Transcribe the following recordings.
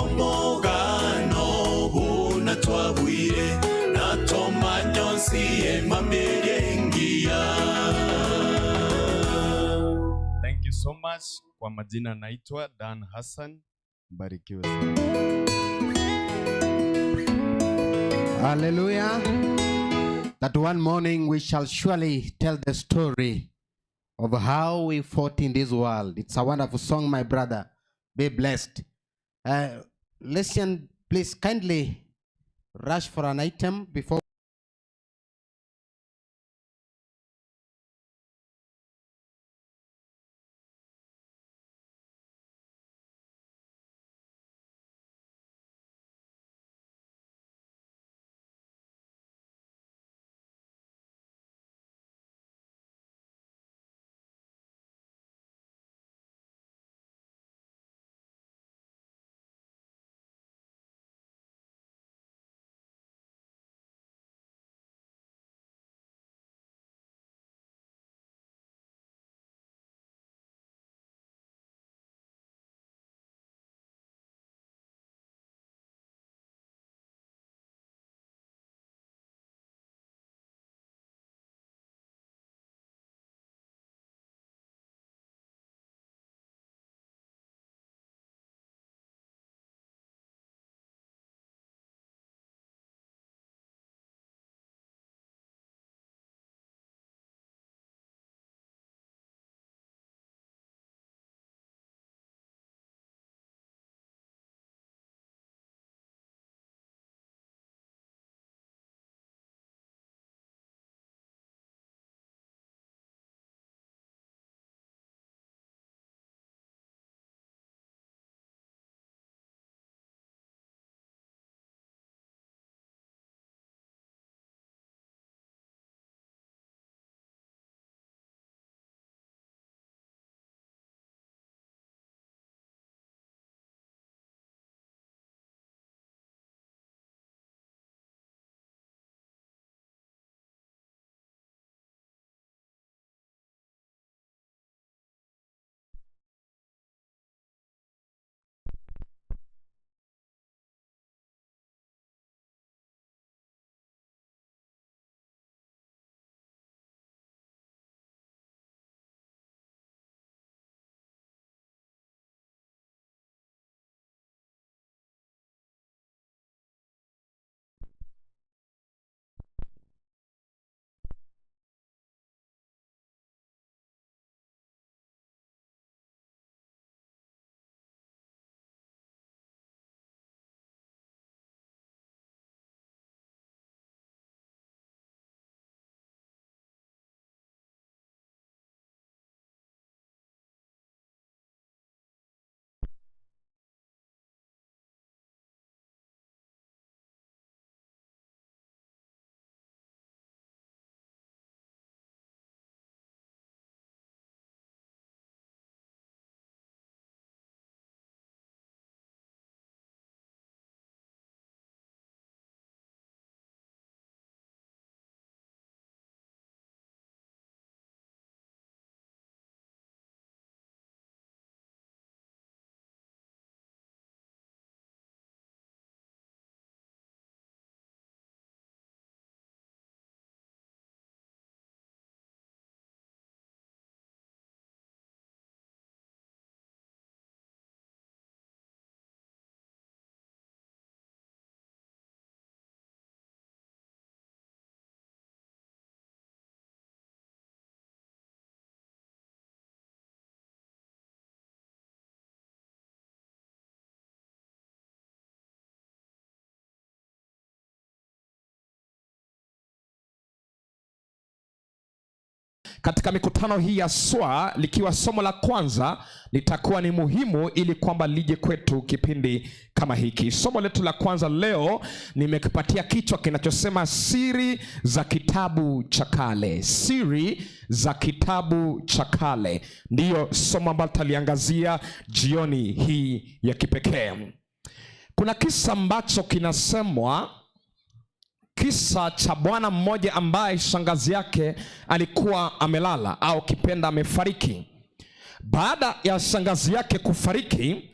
Omogano buna twabwire natomanyonsi emamiri engiya. Thank you so much. Kwa majina naitwa Dan Hassan. Mbarikiwe sana. Hallelujah. That one morning we shall surely tell the story of how we fought in this world. It's a wonderful song, my brother. Be blessed. Listen, please kindly rush for an item before. Katika mikutano hii ya SWA, likiwa somo la kwanza litakuwa ni muhimu ili kwamba lije kwetu kipindi kama hiki. Somo letu la kwanza leo nimekipatia kichwa kinachosema siri za kitabu cha kale. Siri za kitabu cha kale ndiyo somo ambalo tutaliangazia jioni hii ya kipekee. Kuna kisa ambacho kinasemwa, kisa cha bwana mmoja ambaye shangazi yake alikuwa amelala au kipenda amefariki. Baada ya shangazi yake kufariki,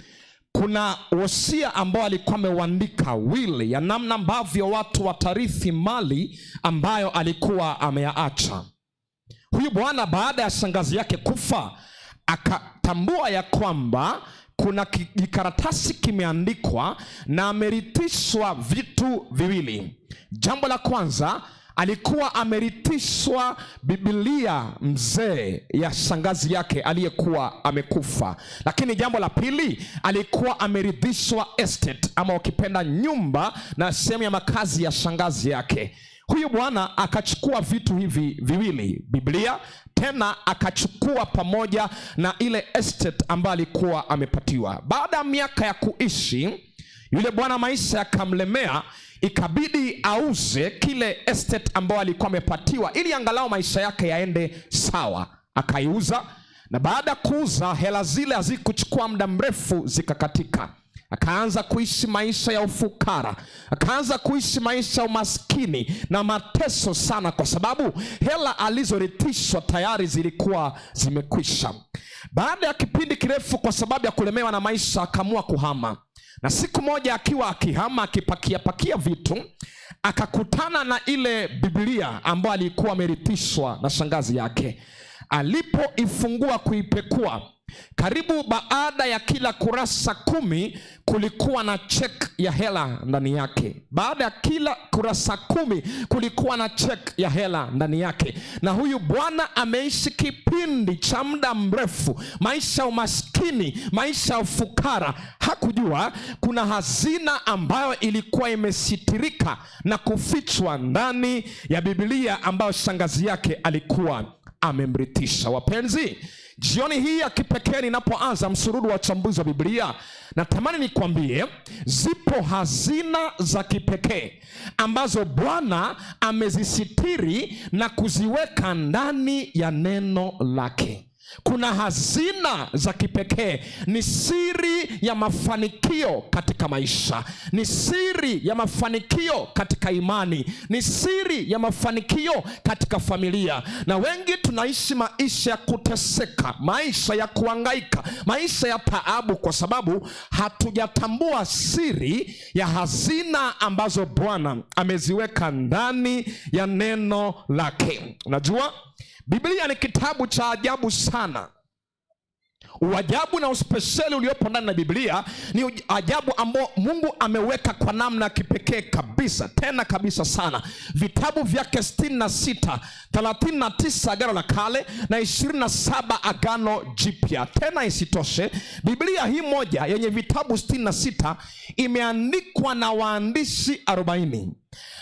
Kuna wosia ambao alikuwa ameuandika, will ya namna ambavyo watu watarithi mali ambayo alikuwa ameyaacha. Huyu bwana baada ya shangazi yake kufa akatambua ya kwamba kuna kijikaratasi kimeandikwa na amerithishwa vitu viwili. Jambo la kwanza, alikuwa amerithishwa Biblia mzee ya shangazi yake aliyekuwa amekufa. Lakini jambo la pili, alikuwa amerithishwa estate, ama ukipenda nyumba na sehemu ya makazi ya shangazi yake. Huyu bwana akachukua vitu hivi viwili, Biblia tena akachukua pamoja na ile estate ambayo alikuwa amepatiwa. Baada ya miaka ya kuishi, yule bwana maisha yakamlemea, ikabidi auze kile estate ambayo alikuwa amepatiwa ili angalau maisha yake yaende sawa. Akaiuza, na baada ya kuuza, hela zile hazikuchukua muda mrefu zikakatika. Akaanza kuishi maisha ya ufukara, akaanza kuishi maisha ya umaskini na mateso sana, kwa sababu hela alizorithishwa tayari zilikuwa zimekwisha. Baada ya kipindi kirefu, kwa sababu ya kulemewa na maisha, akaamua kuhama. Na siku moja akiwa akihama, akipakia pakia vitu, akakutana na ile Biblia ambayo alikuwa amerithishwa na shangazi yake. Alipoifungua kuipekua, karibu baada ya kila kurasa 10 kulikuwa na check ya hela ndani yake. Baada ya kila kurasa 10 kulikuwa na check ya hela ndani yake. Na huyu bwana ameishi kipindi cha muda mrefu, maisha ya umaskini, maisha ya ufukara. Hakujua kuna hazina ambayo ilikuwa imesitirika na kufichwa ndani ya Biblia ambayo shangazi yake alikuwa amemrithisha. Wapenzi, jioni hii ya kipekee ninapoanza msururu wa uchambuzi wa Biblia, natamani nikwambie zipo hazina za kipekee ambazo Bwana amezisitiri na kuziweka ndani ya neno lake. Kuna hazina za kipekee, ni siri ya mafanikio katika maisha, ni siri ya mafanikio katika imani, ni siri ya mafanikio katika familia. Na wengi tunaishi maisha ya kuteseka, maisha ya kuhangaika, maisha ya taabu, kwa sababu hatujatambua siri ya hazina ambazo Bwana ameziweka ndani ya neno lake. Unajua, Biblia ni kitabu cha ajabu sana. Uajabu na uspesheli uliopo ndani ya Biblia ni ajabu ambao Mungu ameweka kwa namna ya kipekee kabisa, tena kabisa sana. Vitabu vyake 66, 39 Agano la Kale na 27 Agano Jipya. Tena isitoshe, Biblia hii moja yenye vitabu 66 imeandikwa na waandishi 40.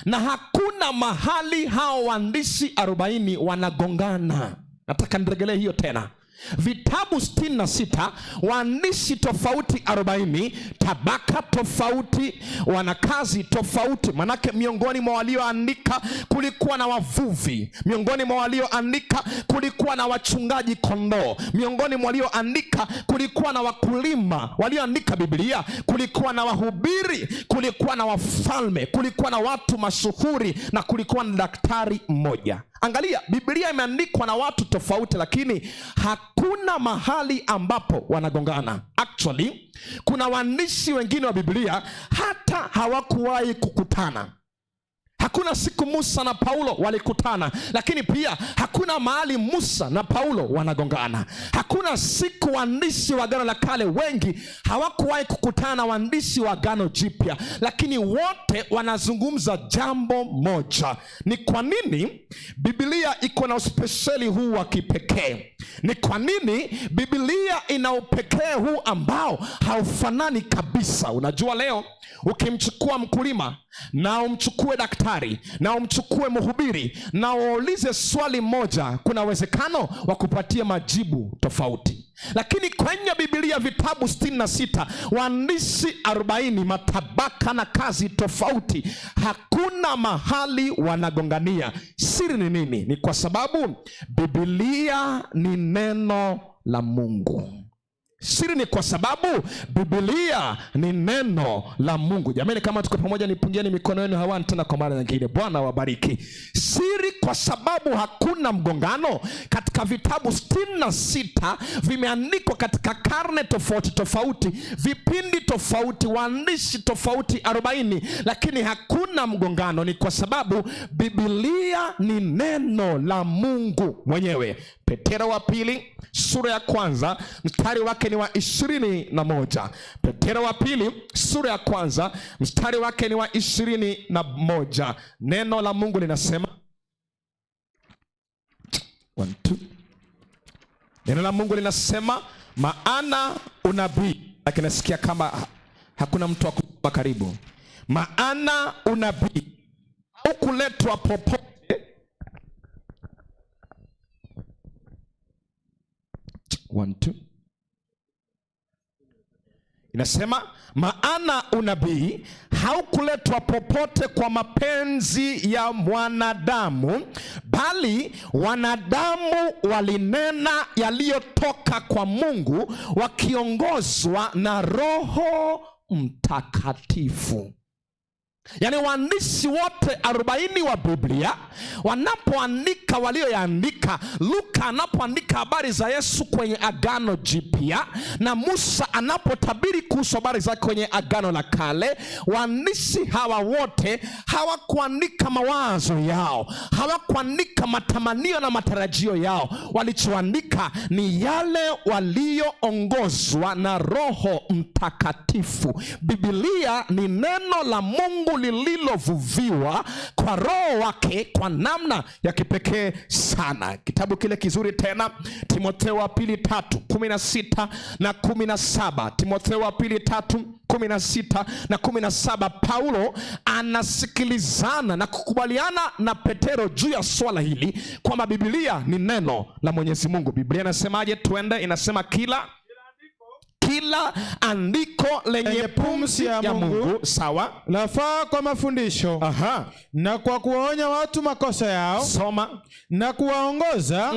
Na hakuna mahali hao waandishi 40 wanagongana. Nataka niregelee hiyo tena. Vitabu 66, waandishi tofauti 40, tabaka tofauti, wanakazi tofauti. Manake miongoni mwa walioandika kulikuwa na wavuvi, miongoni mwa walioandika kulikuwa na wachungaji kondoo, miongoni mwa walioandika kulikuwa na wakulima. Walioandika Biblia kulikuwa na wahubiri, kulikuwa na wafalme, kulikuwa na watu mashuhuri na kulikuwa na daktari mmoja. Angalia, Biblia imeandikwa na watu tofauti, lakini hakuna mahali ambapo wanagongana. Actually, kuna waandishi wengine wa Biblia hata hawakuwahi kukutana. Hakuna siku Musa na Paulo walikutana, lakini pia hakuna mahali Musa na Paulo wanagongana. Hakuna siku waandishi wa Agano la Kale wengi hawakuwahi kukutana na waandishi wa Agano Jipya, lakini wote wanazungumza jambo moja. Ni kwa nini Biblia iko na uspesheli huu wa kipekee? Ni kwa nini Biblia ina upekee huu ambao haufanani kabisa? Unajua, leo ukimchukua mkulima na umchukue daktari na umchukue mhubiri na waulize swali moja, kuna uwezekano wa kupatia majibu tofauti. Lakini kwenye Biblia vitabu 66, waandishi 40, matabaka na kazi tofauti, hakuna mahali wanagongania. Siri ni nini? Ni kwa sababu Biblia ni neno la Mungu. Siri ni kwa sababu Biblia ni neno la Mungu. Jamani, kama tuko pamoja, nipungieni mikono yenu hewani tena kwa mara nyingine. Bwana wabariki. Siri kwa sababu hakuna mgongano katika vitabu 66 vimeandikwa katika karne tofauti tofauti, vipindi tofauti, waandishi tofauti 40, lakini hakuna mgongano. Ni kwa sababu Biblia ni neno la Mungu mwenyewe. Petero wa pili sura ya kwanza mstari wake ni wa 21. Petero wa pili sura ya kwanza mstari wake ni wa 21. Neno la Mungu linasema 1, 2. Neno la Mungu linasema maana unabii, lakini nasikia kama hakuna mtu wa karibu. Maana unabii haukuletwa popote 1, 2. Inasema maana unabii haukuletwa popote kwa mapenzi ya mwanadamu, bali wanadamu walinena yaliyotoka kwa Mungu wakiongozwa na Roho Mtakatifu. Yaani waandishi wote 40 wa Biblia wanapoandika walioyaandika, Luka anapoandika habari za Yesu kwenye Agano Jipya na Musa anapotabiri kuhusu habari zake kwenye Agano la Kale, waandishi hawa wote hawakuandika mawazo yao, hawakuandika matamanio na matarajio yao. Walichoandika ni yale walioongozwa na Roho Mtakatifu. Biblia ni neno la Mungu lililovuviwa kwa Roho wake kwa namna ya kipekee sana. Kitabu kile kizuri tena, Timotheo wa pili 3:16 na 17. Timotheo wa pili 3:16 na 17, Paulo anasikilizana na kukubaliana na Petero juu ya swala hili kwamba Biblia ni neno la Mwenyezi Mungu. Biblia inasemaje? Twende, inasema kila andiko lenye pumzi ya Mungu, sawa, lafaa kwa mafundisho. Aha. Na kwa kuwaonya watu makosa yao. Soma. Na kuwaongoza,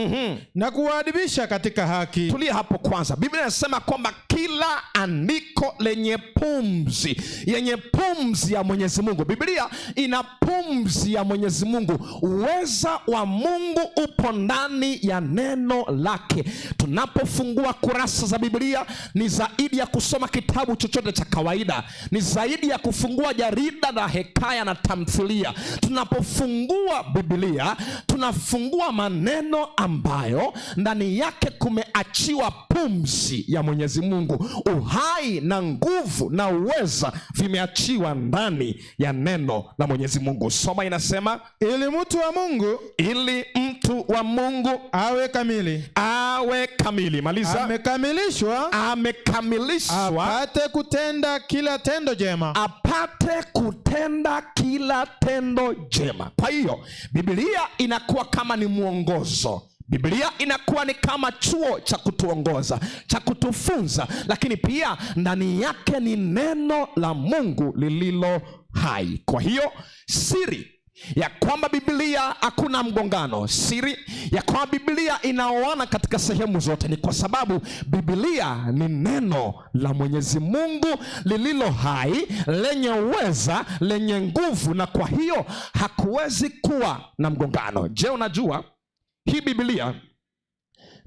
na kuwaadibisha katika haki. Tulia hapo kwanza. Biblia inasema kwamba kila andiko lenye pumzi, yenye pumzi ya Mwenyezi Mungu. Biblia ina pumzi ya Mwenyezi Mungu. Uweza wa Mungu upo ndani ya neno lake. Tunapofungua kurasa za Biblia ni zaidi ya kusoma kitabu chochote cha kawaida, ni zaidi ya kufungua jarida la hekaya na tamthilia. Tunapofungua Biblia tunafungua maneno ambayo ndani yake kumeachiwa pumzi ya Mwenyezi Mungu. Uhai na nguvu na uweza vimeachiwa ndani ya neno la Mwenyezi Mungu. Soma, inasema ili mtu wa Mungu, ili mtu wa Mungu awe kamili, awe kamili. Maliza. Amekamilishwa, amekamilishwa, apate kutenda kila tendo jema, apate kutenda kila tendo jema. Kwa hiyo Biblia inakuwa kama ni mwongozo. Biblia inakuwa ni kama chuo cha kutuongoza, cha kutufunza, lakini pia ndani yake ni neno la Mungu lililo hai. Kwa hiyo siri ya kwamba Biblia hakuna mgongano, siri ya kwamba Biblia inaoana katika sehemu zote, ni kwa sababu Biblia ni neno la Mwenyezi Mungu lililo hai, lenye uweza, lenye nguvu, na kwa hiyo hakuwezi kuwa na mgongano. Je, unajua hii Biblia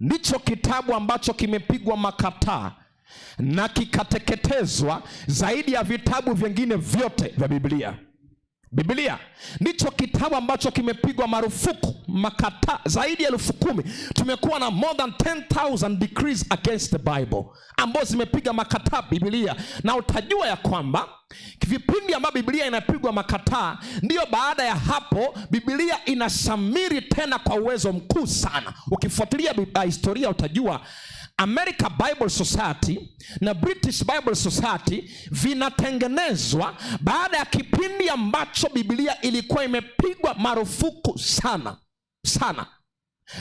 ndicho kitabu ambacho kimepigwa makataa na kikateketezwa zaidi ya vitabu vingine vyote vya Biblia? Biblia ndicho kitabu ambacho kimepigwa marufuku makataa zaidi ya 10,000. Tumekuwa na more than 10,000 decrees against the Bible ambazo zimepiga makataa Biblia. Na utajua ya kwamba vipindi ambavyo Biblia inapigwa makataa, ndiyo baada ya hapo Biblia inashamiri tena kwa uwezo mkuu sana. Ukifuatilia historia utajua America Bible Society na British Bible Society vinatengenezwa baada ya kipindi ambacho Biblia ilikuwa imepigwa marufuku sana sana.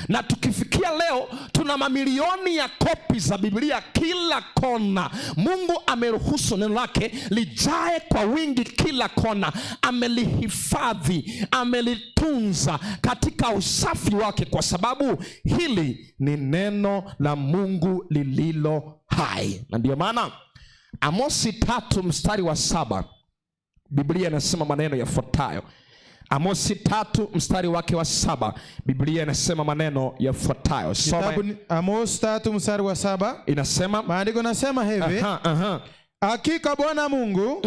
Na tukifikia leo tuna mamilioni ya kopi za Biblia kila kona. Mungu ameruhusu neno lake lijae kwa wingi kila kona. Amelihifadhi, amelitunza katika usafi wake, kwa sababu hili ni neno la Mungu lililo hai. Na ndiyo maana Amosi 3 mstari wa 7, Biblia inasema maneno yafuatayo. Amosi 3 mstari wake wa 7, Biblia inasema maneno yafuatayo. Soma. Kitabu ni Amos 3 mstari wa 7. Inasema Maandiko nasema hivi: aha, aha. Hakika Bwana Mungu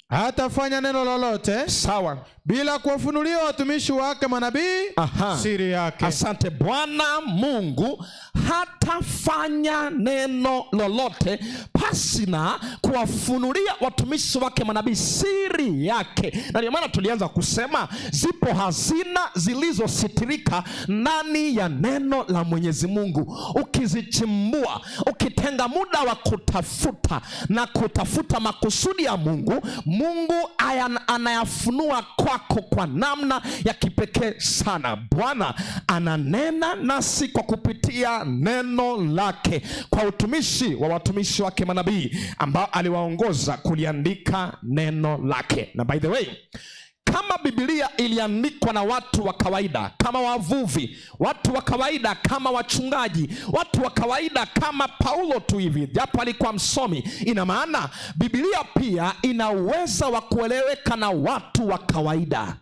hatafanya neno lolote bila kuwafunulia watumishi wake manabii siri yake. Asante. Bwana Mungu hatafanya neno lolote pasina kuwafunulia watumishi wake manabii siri yake. Na ndio maana tulianza kusema zipo hazina zilizositirika ndani ya neno la Mwenyezi Mungu. Ukizichimbua, ukitenga muda wa kutafuta na kutafuta makusudi ya Mungu, Mungu anayafunua kwako kwa namna ya kipekee sana. Bwana ananena nasi kwa kupitia neno lake, kwa utumishi wa watumishi wake manabii ambao aliwaongoza kuliandika neno lake. Na by the way, kama Biblia iliandikwa na watu wa kawaida kama wavuvi, watu wa kawaida kama wachungaji, watu wa kawaida kama Paulo tu hivi, japo alikuwa msomi, ina maana Biblia pia ina uweza wa kueleweka na watu wa kawaida.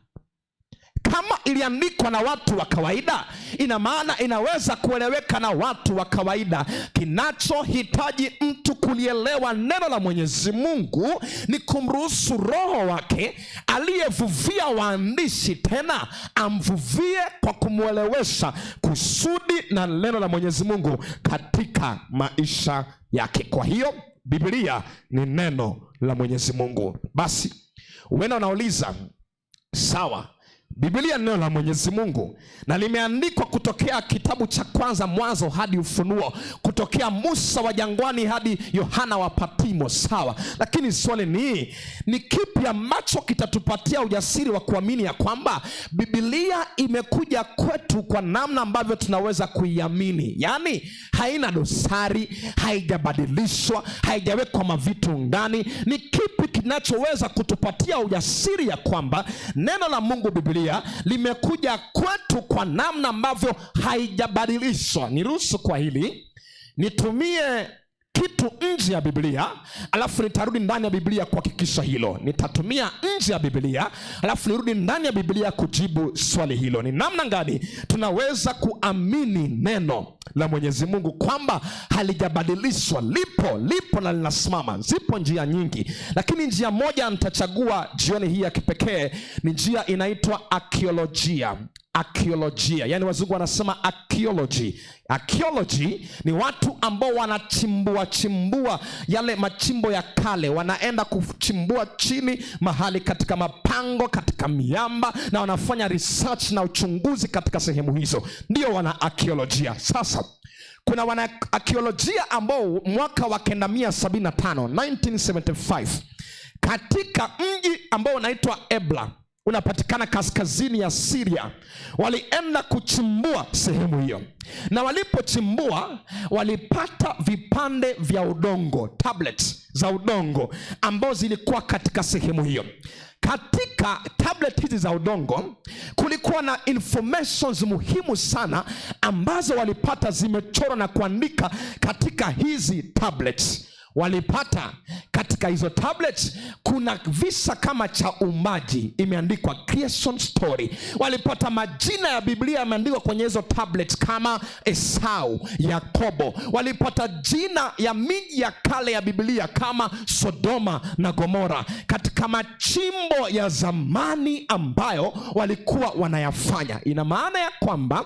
Kama iliandikwa na watu wa kawaida, ina maana inaweza kueleweka na watu wa kawaida. Kinachohitaji mtu kulielewa neno la Mwenyezi Mungu ni kumruhusu Roho wake aliyevuvia waandishi tena amvuvie kwa kumwelewesha kusudi na neno la Mwenyezi Mungu katika maisha yake. Kwa hiyo Biblia ni neno la Mwenyezi Mungu. Basi wena unauliza, sawa, Biblia ni neno la Mwenyezi Mungu na limeandikwa kutokea kitabu cha kwanza Mwanzo hadi Ufunuo, kutokea Musa wa jangwani hadi Yohana wa Patimo, sawa. Lakini swali ni kipi ambacho kitatupatia ujasiri wa kuamini ya kwamba Biblia imekuja kwetu kwa namna ambavyo tunaweza kuiamini? Yaani haina dosari, haijabadilishwa, haijawekwa mavitu ndani. Ni kipi kinachoweza kutupatia ujasiri ya kwamba neno la Mungu Biblia limekuja kwetu kwa namna ambavyo haijabadilishwa? Niruhusu kwa hili nitumie kitu nje ya Biblia, alafu nitarudi ndani ya Biblia kuhakikisha hilo. Nitatumia nje ya Biblia, alafu nirudi ndani ya Biblia kujibu swali hilo. Ni namna gani tunaweza kuamini neno la Mwenyezi Mungu kwamba halijabadilishwa, lipo, lipo na linasimama? Zipo njia nyingi, lakini njia moja nitachagua jioni hii ya kipekee ni njia inaitwa arkeolojia. Arkeolojia, yani wazungu wanasema archaeology. Archaeology ni watu ambao wanachimbua chimbua yale machimbo ya kale, wanaenda kuchimbua chini mahali katika mapango, katika miamba, na wanafanya research na uchunguzi katika sehemu hizo, ndio wana arkeolojia. Sasa kuna wana arkeolojia ambao mwaka wa 975, 1975, katika mji ambao unaitwa Ebla, unapatikana kaskazini ya Syria, walienda kuchimbua sehemu hiyo, na walipochimbua walipata vipande vya udongo, tablets za udongo ambao zilikuwa katika sehemu hiyo. Katika tablet hizi za udongo kulikuwa na informations muhimu sana ambazo walipata zimechorwa na kuandika katika hizi tablets. Walipata katika hizo tablets kuna visa kama cha uumbaji, imeandikwa creation story. Walipata majina ya Biblia yameandikwa kwenye hizo tablets kama Esau, Yakobo. Walipata jina ya miji ya kale ya Biblia kama Sodoma na Gomora, katika machimbo ya zamani ambayo walikuwa wanayafanya. Ina maana ya kwamba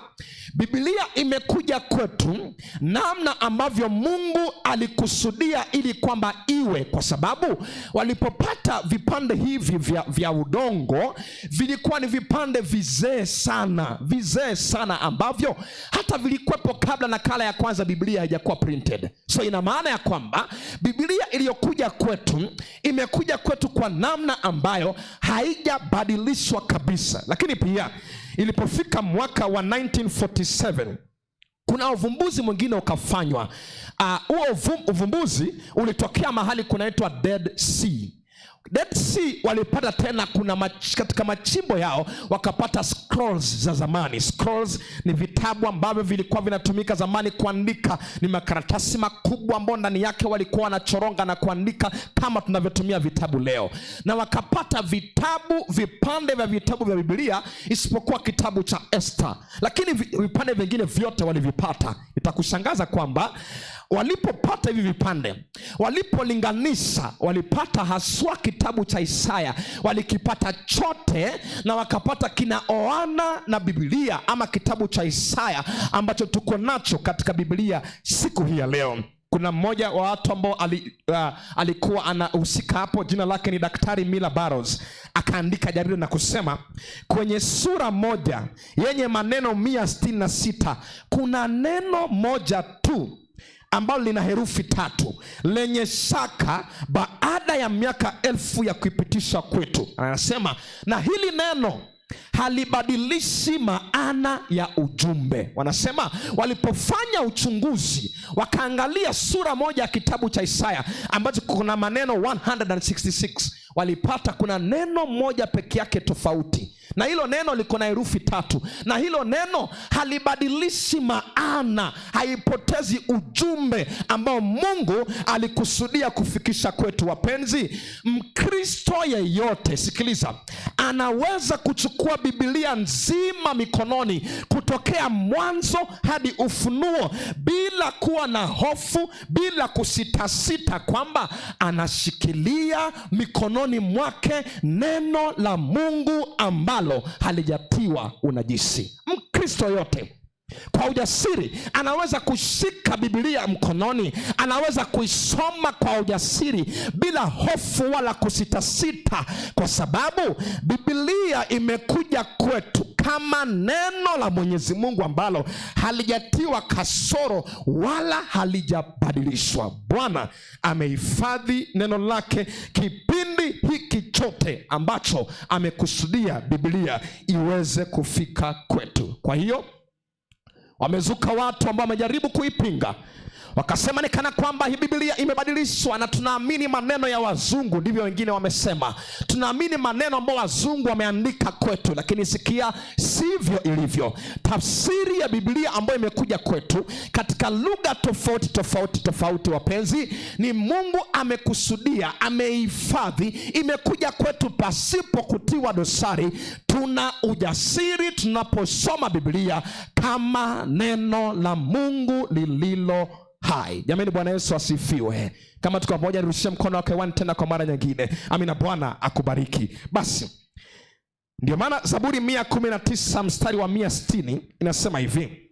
Biblia imekuja kwetu namna ambavyo Mungu alikusudia ili kwamba iwe, kwa sababu sababu walipopata vipande hivi vya udongo vilikuwa ni vipande vizee sana, vizee sana, ambavyo hata vilikuwepo kabla nakala ya kwanza Biblia haijakuwa printed. So ina maana ya kwamba Biblia iliyokuja kwetu imekuja kwetu kwa namna ambayo haijabadilishwa kabisa. Lakini pia ilipofika mwaka wa 1947 kuna uvumbuzi mwingine ukafanywa. Huo uvumbuzi ulitokea mahali kunaitwa Dead Sea. Dead Sea walipata tena, kuna katika machimbo yao wakapata scrolls za zamani. Scrolls ni vitabu ambavyo vilikuwa vinatumika zamani kuandika, ni makaratasi makubwa ambayo ndani yake walikuwa wanachoronga na kuandika kama tunavyotumia vitabu leo. Na wakapata vitabu, vipande vya vitabu vya Biblia isipokuwa kitabu cha Esther, lakini vipande vingine vyote walivipata. Itakushangaza kwamba walipopata hivi vipande, walipolinganisha, walipata haswa kitabu cha Isaya, walikipata chote na wakapata kinaoana na Biblia ama kitabu cha Isaya ambacho tuko nacho katika Biblia siku hii ya leo. Kuna mmoja wa watu ambao alikuwa anahusika hapo, jina lake ni Daktari Miller Barrows, akaandika jarida na kusema kwenye sura moja yenye maneno 166 kuna neno moja tu ambalo lina herufi 3 lenye shaka baada ya miaka 1000 ya kuipitisha kwetu. Anasema na hili neno halibadilishi maana ya ujumbe. Wanasema walipofanya uchunguzi wakaangalia sura moja ya kitabu cha Isaya ambacho kuna maneno 166, walipata kuna neno moja peke yake tofauti, na hilo neno liko na herufi 3, na hilo neno halibadilishi maana, haipotezi ujumbe ambao Mungu alikusudia kufikisha kwetu. Wapenzi, Mkristo yeyote, sikiliza, anaweza kuchukua Biblia nzima mikononi kutokea Mwanzo hadi Ufunuo bila kuwa na hofu, bila kusitasita kwamba anashikilia mikononi mwake neno la Mungu ambalo halijatiwa unajisi. Mkristo yote kwa ujasiri anaweza kushika Biblia mkononi, anaweza kuisoma kwa ujasiri bila hofu wala kusitasita, kwa sababu Biblia imekuja kwetu kama neno la Mwenyezi Mungu ambalo halijatiwa kasoro wala halijabadilishwa. Bwana amehifadhi neno lake kipindi hiki chote ambacho amekusudia Biblia iweze kufika kwetu. Kwa hiyo wamezuka watu ambao wamejaribu kuipinga, wakasema ni kana kwamba hii Biblia imebadilishwa na tunaamini maneno ya wazungu. Ndivyo wengine wamesema, tunaamini maneno ambayo wazungu wameandika kwetu. Lakini sikia, sivyo ilivyo. Tafsiri ya Biblia ambayo imekuja kwetu katika lugha tofauti tofauti tofauti, wapenzi, ni Mungu amekusudia, amehifadhi, imekuja kwetu pasipo kutiwa dosari. Tuna ujasiri tunaposoma Biblia kama neno la Mungu lililo hai. Jamani, Bwana Yesu asifiwe. Kama tuko pamoja, nirushie mkono wake hewani tena kwa mara nyingine. Amina, Bwana akubariki. Basi ndio maana Zaburi 119 mstari wa 160 inasema hivi.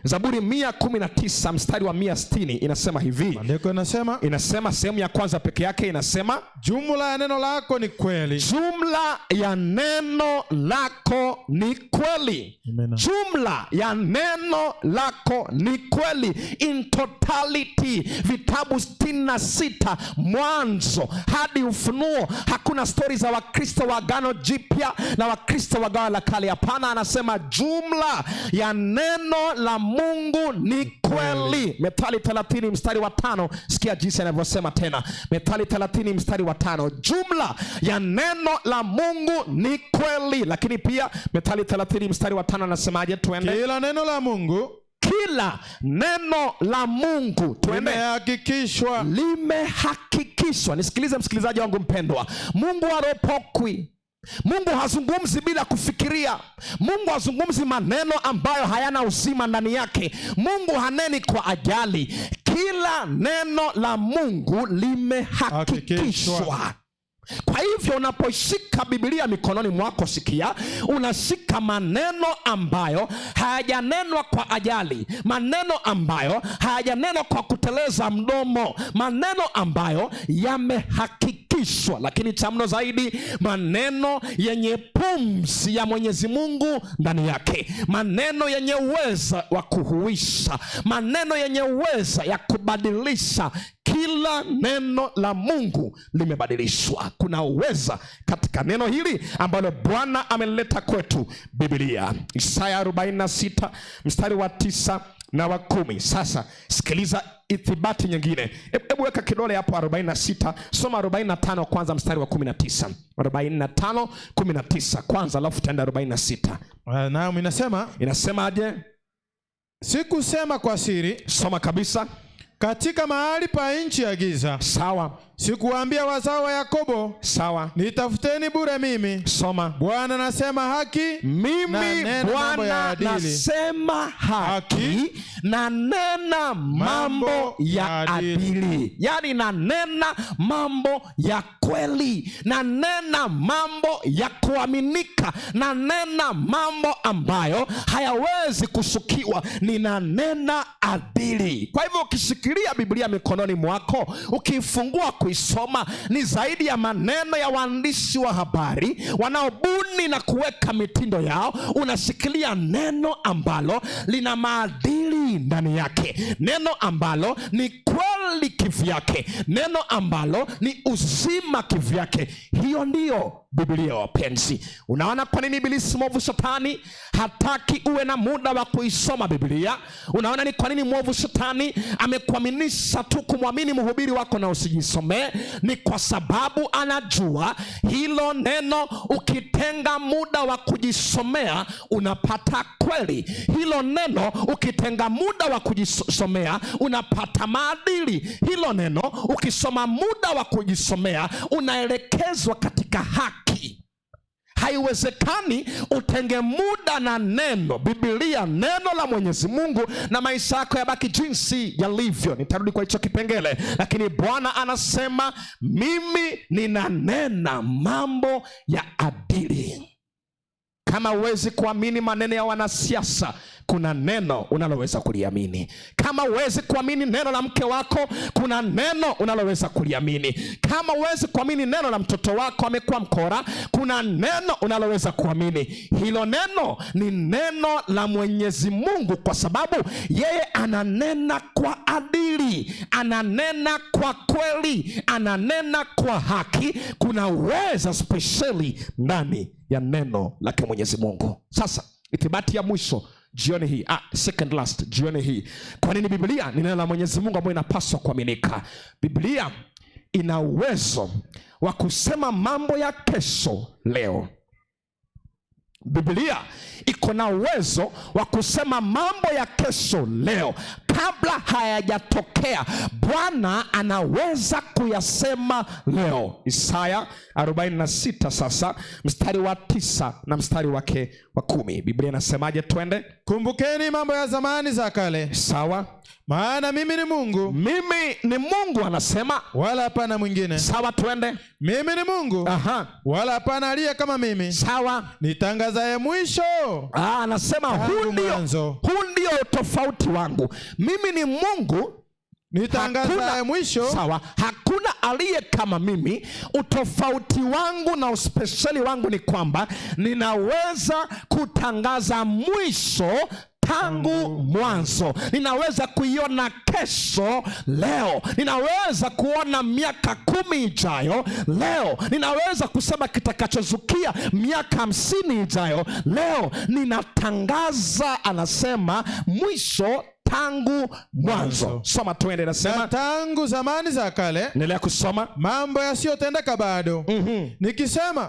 Zaburi 119 mstari wa 160 inasema hivi. Maandiko inasema, inasema sehemu ya kwanza peke yake inasema, jumla ya neno lako ni kweli. Jumla ya neno lako ni kweli. Amen. Jumla ya neno lako ni kweli. In totality, vitabu 66 Mwanzo hadi Ufunuo, hakuna stori za Wakristo wa Agano Jipya na Wakristo wa Agano la Kale. Hapana, anasema jumla ya neno la Mungu ni kweli. Methali 30 mstari wa 5, sikia jinsi anavyosema tena. Methali 30 mstari wa 5, jumla ya neno la Mungu ni kweli. Lakini pia Methali 30 mstari wa 5 anasemaje? Tuende. Kila neno la Mungu, kila neno la Mungu, tuende, limehakikishwa. Limehakikishwa. Nisikilize msikilizaji wangu mpendwa, Mungu haropokwi. Mungu hazungumzi bila kufikiria. Mungu hazungumzi maneno ambayo hayana uzima ndani yake. Mungu haneni kwa ajali. Kila neno la Mungu limehakikishwa. Kwa hivyo unaposhika Biblia mikononi mwako, sikia, unashika maneno ambayo hayajanenwa kwa ajali, maneno ambayo hayajanenwa kwa kuteleza mdomo, maneno ambayo yamehakikishwa, lakini cha mno zaidi, maneno yenye pumzi ya Mwenyezi Mungu ndani yake, maneno yenye uweza wa kuhuisha, maneno yenye uweza ya kubadilisha. Kila neno la Mungu limebadilishwa. Kuna uweza katika neno hili ambalo Bwana ameleta kwetu, Biblia. Isaya 46 mstari wa 9 na wa 10. Sasa sikiliza ithibati nyingine. Hebu weka kidole hapo 46, soma 45 kwanza mstari wa 19. 45 19 kwanza, alafu tutaenda 46. Naam, inasema, Inasemaje? Sikusema kwa siri. Soma kabisa. Katika mahali pa nchi ya giza. Sawa. Sikuwaambia wazao wa Yakobo. Sawa. Nitafuteni bure mimi. Soma. Bwana nasema haki. Mimi Bwana nasema haki na nena mambo ya adili. Yaani nanena mambo ya kweli, nanena mambo ya kuaminika, nanena mambo ambayo hayawezi kushukiwa, ninanena adili. Kwa hivyo ukishikilia Biblia mikononi mwako, ukifungua kuisoma, ni zaidi ya maneno ya waandishi wa habari wanaobuni na kuweka mitindo yao. Unashikilia neno ambalo lina maadili ndani yake, neno ambalo ni kweli kivyake, neno ambalo ni uzima kivyake. Hiyo ndiyo Biblia, wapenzi. Unaona kwa nini ibilisi mwovu shetani hataki uwe na muda wa kuisoma Biblia? Unaona ni kwa nini mwovu shetani amekuaminisha tu kumwamini mhubiri wako na usijisomee? Ni kwa sababu anajua hilo neno, ukitenga muda wa kujisomea unapata kweli. Hilo neno ukitenga muda wa kujisomea unapata maadili. Hilo neno ukisoma muda wa kujisomea unaelekezwa katika haki. Haiwezekani utenge muda na neno Biblia, neno la Mwenyezi Mungu, na maisha yako yabaki jinsi yalivyo. Nitarudi kwa hicho kipengele, lakini Bwana anasema mimi ninanena mambo ya adili. Kama huwezi kuamini maneno ya wanasiasa, kuna neno unaloweza kuliamini. Kama huwezi kuamini neno la mke wako, kuna neno unaloweza kuliamini. Kama huwezi kuamini neno la mtoto wako amekuwa mkora, kuna neno unaloweza kuamini. Hilo neno ni neno la Mwenyezi Mungu, kwa sababu yeye ananena kwa adili, ananena kwa kweli, ananena kwa haki. Kuna uweza spesheli ndani ya neno lake Mwenyezi Mungu. Sasa ithibati ya mwisho jioni hii, second last jioni hii. Kwa nini Biblia ni neno la Mwenyezi Mungu ambayo inapaswa kuaminika? Biblia ina uwezo wa kusema mambo ya kesho leo. Biblia iko na uwezo wa kusema mambo ya kesho leo kabla hayajatokea. Bwana anaweza kuyasema leo. Isaya 46 sasa mstari wa 9 na mstari wake wa 10. Biblia inasemaje? Twende. Kumbukeni mambo ya zamani za kale. Sawa. Maana mimi ni Mungu. Mimi ni Mungu anasema, wala hapana mwingine. Sawa, twende. Mimi ni Mungu. Aha. Wala hapana aliye kama mimi. Sawa. Nitangazaye mwisho. Anasema huu ndio tofauti wangu. Mimi ni Mungu, nitangazaye mwisho. Sawa, hakuna aliye kama mimi. Utofauti wangu na uspesheli wangu ni kwamba ninaweza kutangaza mwisho tangu mwanzo. Ninaweza kuiona kesho leo. Ninaweza kuona miaka 10 ijayo leo. Ninaweza kusema kitakachozukia miaka 50 ijayo leo. Ninatangaza, anasema, mwisho tangu mwanzo. Soma tuende, nasema tangu zamani za kale. Endelea kusoma. Mambo yasiyotendeka bado.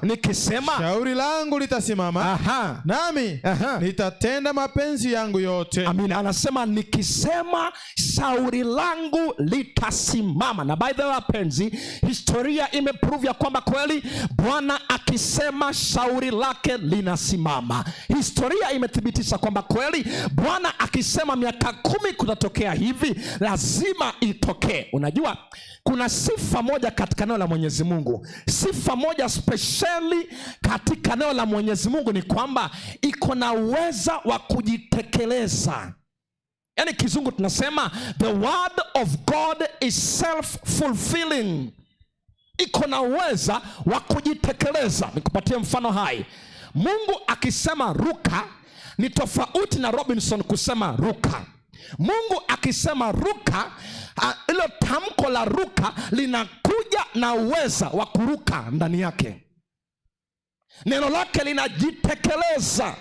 Nikisema shauri langu litasimama. Aha. Nami Aha. nitatenda mapenzi yangu yote. Amina. Anasema nikisema shauri langu litasimama. Na by the way wapenzi, historia imeprove ya kwamba kweli Bwana akisema shauri lake linasimama. Historia imethibitisha kwamba kweli Bwana akisema miaka 10 kutatokea hivi, lazima itokee. Unajua kuna sifa moja katika neno la Mwenyezi Mungu, sifa moja spesheli katika neno la Mwenyezi Mungu ni kwamba iko na uweza wa kujitekeleza. Yaani kizungu tunasema the word of God is self-fulfilling. Iko na uweza wa kujitekeleza. Nikupatie mfano hai. Mungu akisema ruka ni tofauti na Robinson kusema ruka. Mungu akisema ruka, ilo tamko la ruka linakuja na uweza wa kuruka ndani yake. Neno lake linajitekeleza.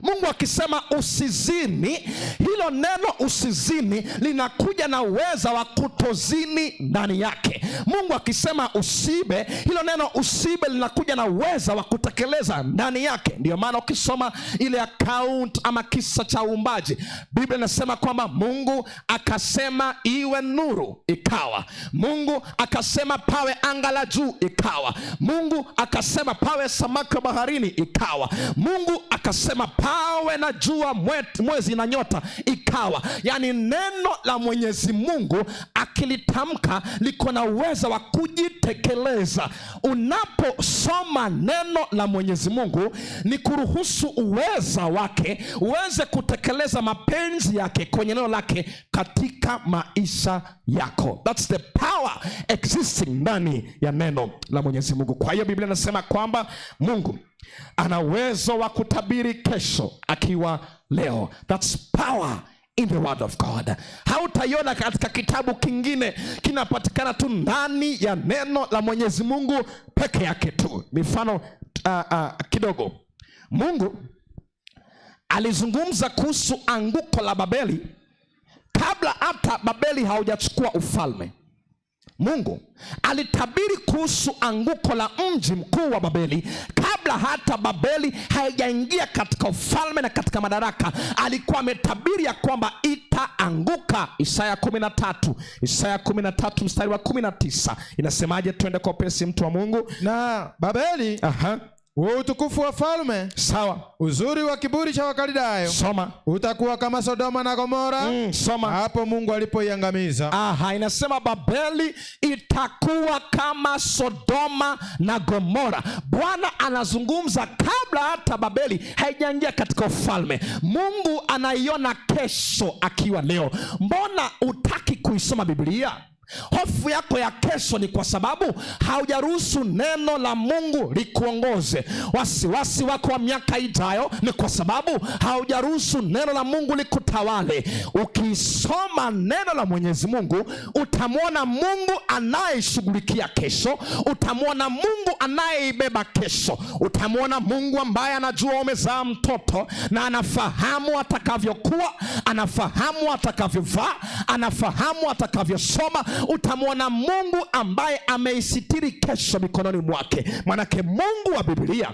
Mungu akisema usizini, hilo neno usizini linakuja na uweza wa kutozini ndani yake. Mungu akisema usibe, hilo neno usibe linakuja na uweza wa kutekeleza ndani yake. Ndio maana ukisoma ile account ama kisa cha uumbaji, Biblia inasema kwamba Mungu akasema iwe nuru, ikawa. Mungu akasema pawe anga la juu, ikawa. Mungu akasema pawe samaki wa baharini, ikawa. Mungu akasema pawe na jua, mwezi na nyota, ikawa. Yaani neno la Mwenyezi Mungu akilitamka liko na uwezo wa kujitekeleza. Unaposoma neno la Mwenyezi Mungu ni kuruhusu uweza wake uweze kutekeleza mapenzi yake kwenye neno lake katika maisha yako. That's the power existing ndani ya neno la Mwenyezi Mungu. Kwa hiyo Biblia inasema kwamba Mungu ana uwezo wa kutabiri kesho akiwa leo. That's power in the word of God. Hautaiona katika kitabu kingine, kinapatikana tu ndani ya neno la Mwenyezi Mungu peke yake tu. Mifano kidogo. Mungu alizungumza kuhusu anguko la Babeli kabla hata Babeli haujachukua ufalme. Mungu alitabiri kuhusu anguko la mji mkuu wa Babeli kabla hata Babeli haijaingia katika ufalme na katika madaraka. Alikuwa ametabiri ya kwamba itaanguka. Isaya 13, Isaya 13 mstari wa 19 inasemaje? Twende kwa upesi, mtu wa Mungu. Na Babeli wa utukufu wa falme, sawa, uzuri wa kiburi cha Wakaldayo, soma, utakuwa kama Sodoma na Gomora, soma, hapo Mungu alipoiangamiza. Inasema Babeli itakuwa kama Sodoma na Gomora. Bwana anazungumza kabla hata Babeli haijaingia katika ufalme. Mungu anaiona kesho akiwa leo. Mbona utaki kuisoma Biblia? Hofu yako ya kesho ni kwa sababu haujaruhusu neno la Mungu likuongoze. Wasiwasi wako wa miaka ijayo ni kwa sababu haujaruhusu neno la Mungu likutawale. Ukisoma neno la Mwenyezi Mungu utamwona Mungu anayeshughulikia kesho, utamwona Mungu anayeibeba kesho, utamwona Mungu ambaye anajua umezaa mtoto na anafahamu atakavyokuwa, anafahamu atakavyovaa, anafahamu atakavyosoma. Utamwona Mungu ambaye ameisitiri kesho mikononi mwake. Manake Mungu wa Biblia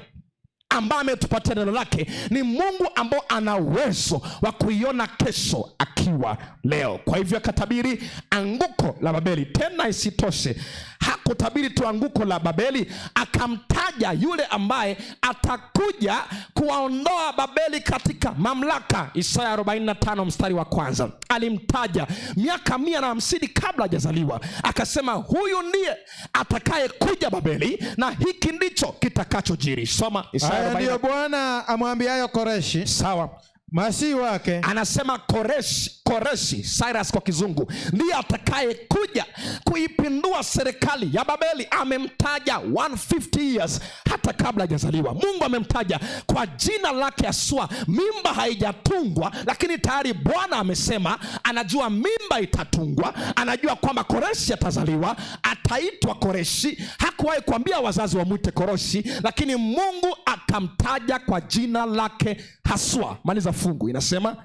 ambaye ametupatia neno lake ni Mungu ambaye ana uwezo wa kuiona kesho akiwa leo. Kwa hivyo akatabiri anguko la Babeli. Tena isitoshe, hakutabiri tu anguko la Babeli, akamtaja yule ambaye atakuja kuwaondoa Babeli katika mamlaka. Isaya 45 mstari wa kwanza. Alimtaja miaka 150 kabla hajazaliwa. Akasema huyu ndiye atakayekuja Babeli na hiki ndicho kitakachojiri. Soma Isaya Haya 45. ndiyo Bwana amwambiayo Koreshi, sawa, masihi wake. Anasema Koreshi, Cyrus kwa kizungu, ndiye atakayekuja kuipindua serikali ya Babeli. Amemtaja 150 years hata kabla hajazaliwa. Mungu amemtaja kwa jina lake haswa. Mimba haijatungwa, lakini tayari Bwana amesema anajua mimba itatungwa, anajua kwamba Koreshi atazaliwa, ataitwa Koreshi. Hakuwahi kuambia wazazi wamwite Koreshi, lakini Mungu akamtaja kwa jina lake haswa. Maliza fungu, inasema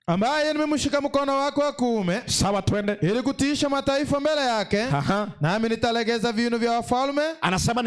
ambaye nimemshika mkono wako wa kuume, sawa, twende, ili kutiisha mataifa mbele yake, nami nitalegeza viuno vya wafalme. Anasema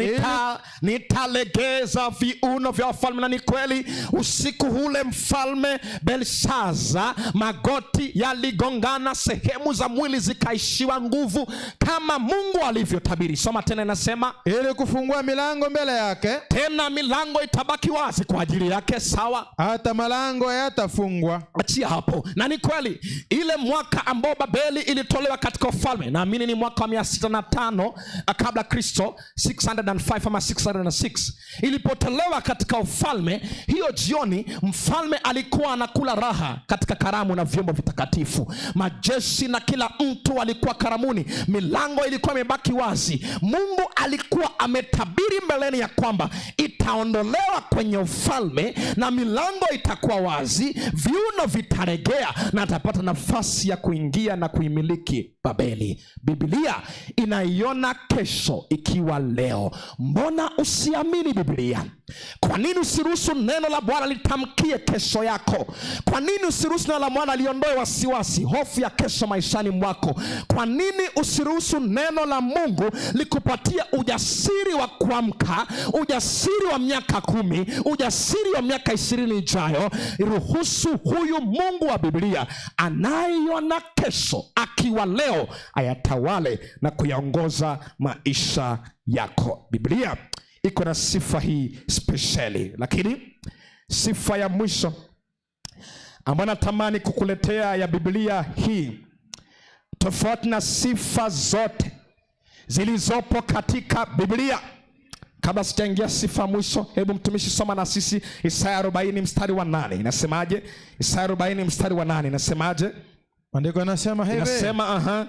nitalegeza viuno vya wafalme. Na ni kweli, usiku ule mfalme Belshaza magoti yaligongana, sehemu za mwili zikaishiwa nguvu, kama Mungu alivyotabiri. Soma tena, inasema ili kufungua milango mbele yake, tena milango itabaki wazi kwa ajili yake, sawa, hata malango hayatafungwa. Achia hapo. mojawapo. Na ni kweli, ile mwaka ambao Babeli ilitolewa katika ufalme, naamini ni mwaka wa 605 kabla Kristo, 605 ama 606, ilipotolewa katika ufalme, hiyo jioni mfalme alikuwa anakula raha katika karamu na vyombo vitakatifu. Majeshi na kila mtu alikuwa karamuni, milango ilikuwa imebaki wazi. Mungu alikuwa ametabiri mbeleni ya kwamba itaondolewa kwenye ufalme na milango itakuwa wazi, viuno vitaregea na atapata nafasi ya kuingia na kuimiliki Babeli. Biblia inaiona kesho ikiwa leo. Mbona usiamini Biblia? Kwa nini usiruhusu neno la Bwana litamkie kesho yako? Kwa nini usiruhusu neno la Bwana liondoe wasiwasi, hofu ya kesho maishani mwako? Kwa nini usiruhusu neno la Mungu likupatie ujasiri wa kuamka, ujasiri wa miaka 10, ujasiri wa miaka 20 ijayo? Ruhusu huyu Mungu wa Biblia anayeiona kesho akiwa leo ayatawale na kuyaongoza maisha yako. Biblia iko na sifa hii spesheli. Lakini sifa ya mwisho ambayo natamani kukuletea ya Biblia hii, tofauti na sifa zote zilizopo katika Biblia. Kabla sijaingia sifa mwisho, hebu mtumishi soma na sisi Isaya 40 mstari wa 8. Inasemaje? Isaya 40 mstari wa 8 inasemaje? Maandiko yanasema hivi. Inasema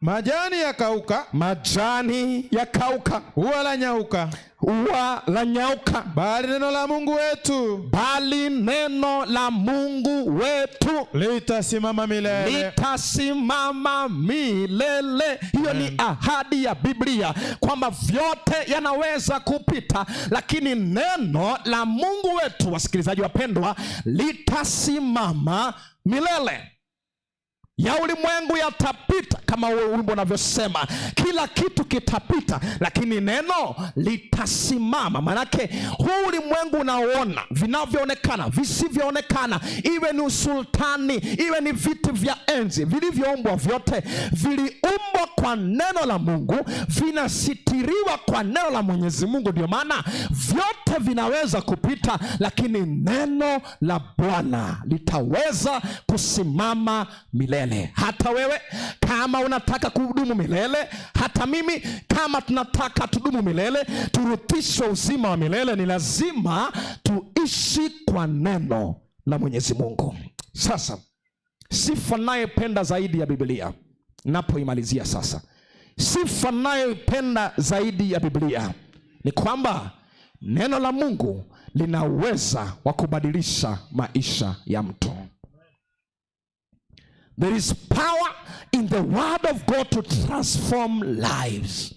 Majani yakauka, majani yakauka, ua la nyauka, ua la nyauka, bali neno la Mungu wetu, bali neno la Mungu wetu litasimama milele, litasimama milele. Hiyo ni ahadi ya Biblia kwamba vyote yanaweza kupita, lakini neno la Mungu wetu, wasikilizaji wapendwa, litasimama milele. Ya ulimwengu yatapita, kama wimbo unavyosema, kila kitu kitapita, lakini neno litasimama. Manake huu ulimwengu unaoona, vinavyoonekana, visivyoonekana, iwe ni usultani, iwe ni viti vya enzi, vilivyoumbwa vyote viliumbwa kwa neno la Mungu, vinasitiriwa kwa neno la Mwenyezi Mungu. Ndio maana vyote vinaweza kupita, lakini neno la Bwana litaweza kusimama milele. Hata wewe kama unataka kudumu milele, hata mimi kama tunataka tudumu milele, turudishwe uzima wa milele, ni lazima tuishi kwa neno la Mwenyezi Mungu. Sasa sifa ninayopenda zaidi ya Biblia, napoimalizia sasa, sifa ninayopenda zaidi ya Biblia ni kwamba neno la Mungu lina uweza wa kubadilisha maisha ya mtu. There is power in the word of God to transform lives.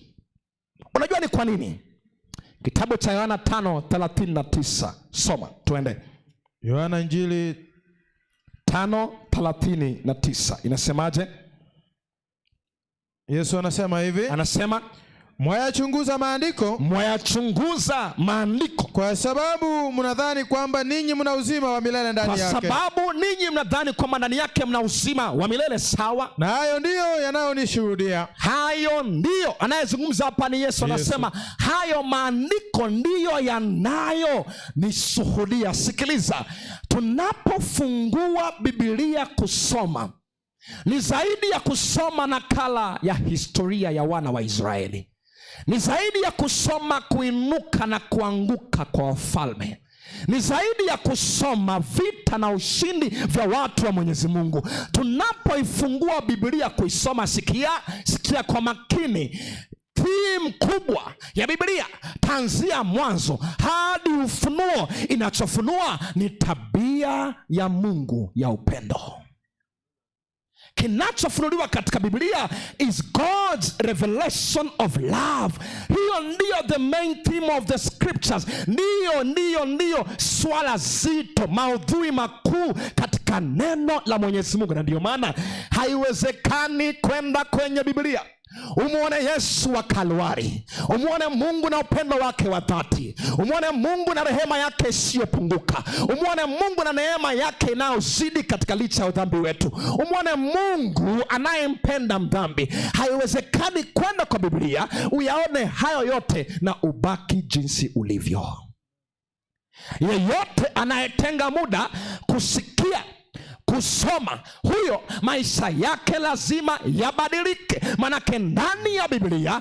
Unajua ni kwa nini? Kitabu cha Yohana 5:39. Soma, tuende. Yohana Injili 5:39. Inasemaje? Yesu anasema hivi. Anasema, mwayachunguza maandiko, mwayachunguza maandiko, kwa sababu mnadhani kwamba ninyi mna uzima wa milele ndani yake. Kwa sababu ninyi mnadhani kwamba ndani yake mna uzima wa milele. Sawa. Na hayo ndiyo yanayonishuhudia. Hayo ndiyo anayezungumza hapa ni Yesu. Anasema hayo maandiko ndiyo yanayonishuhudia. Sikiliza, tunapofungua Biblia kusoma, ni zaidi ya kusoma nakala ya historia ya wana wa Israeli. Ni zaidi ya kusoma kuinuka na kuanguka kwa wafalme. Ni zaidi ya kusoma vita na ushindi vya watu wa Mwenyezi Mungu. Tunapoifungua Biblia kuisoma, sikia, sikia kwa makini. Theme kubwa ya Biblia tanzia mwanzo hadi Ufunuo, inachofunua ni tabia ya Mungu ya upendo. Kinachofunuliwa katika Biblia is God's revelation of love. Hiyo ndiyo the main theme of the scriptures. Ndiyo swala zito, maudhui makuu katika neno la Mwenyezi Mungu. Na ndiyo maana haiwezekani kwenda kwenye Biblia umuone Yesu wa Kalvari, umuone Mungu na upendo wake wa dhati, umuone Mungu na rehema yake isiyopunguka, umuone Mungu na neema yake inayozidi katika licha ya udhambi wetu, umuone Mungu anayempenda mdhambi. Haiwezekani kwenda kwa Biblia uyaone hayo yote na ubaki jinsi ulivyo. Yeyote anayetenga muda kusikia, kusoma, huyo maisha yake lazima yabadilike. Manake ndani ya Biblia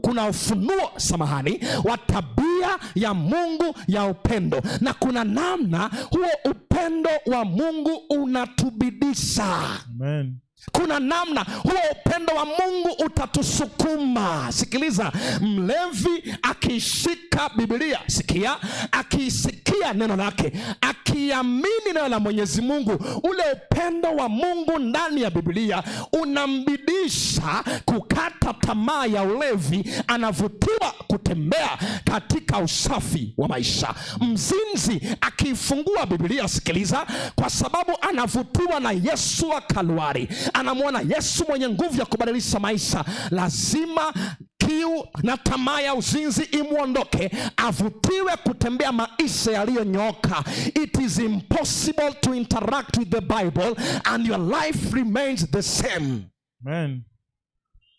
kuna ufunuo, samahani, wa tabia ya Mungu ya upendo, na kuna namna huo upendo wa Mungu unatubidisha. Amen. Kuna namna huo upendo wa Mungu utatusukuma. Sikiliza, mlevi akishika Biblia, sikia, akiisikia neno lake, akiamini neno la Mwenyezi Mungu, ule upendo wa Mungu ndani ya Biblia unambidisha kukata tamaa ya ulevi, anavutiwa kutembea katika usafi wa maisha. Mzinzi akiifungua Biblia, sikiliza, kwa sababu anavutiwa na Yesu wa Kalvari, anamwona Yesu mwenye nguvu ya kubadilisha maisha, lazima kiu na tamaa ya uzinzi imwondoke, avutiwe kutembea maisha yaliyonyooka. It is impossible to interact with the Bible and your life remains the same. Amen.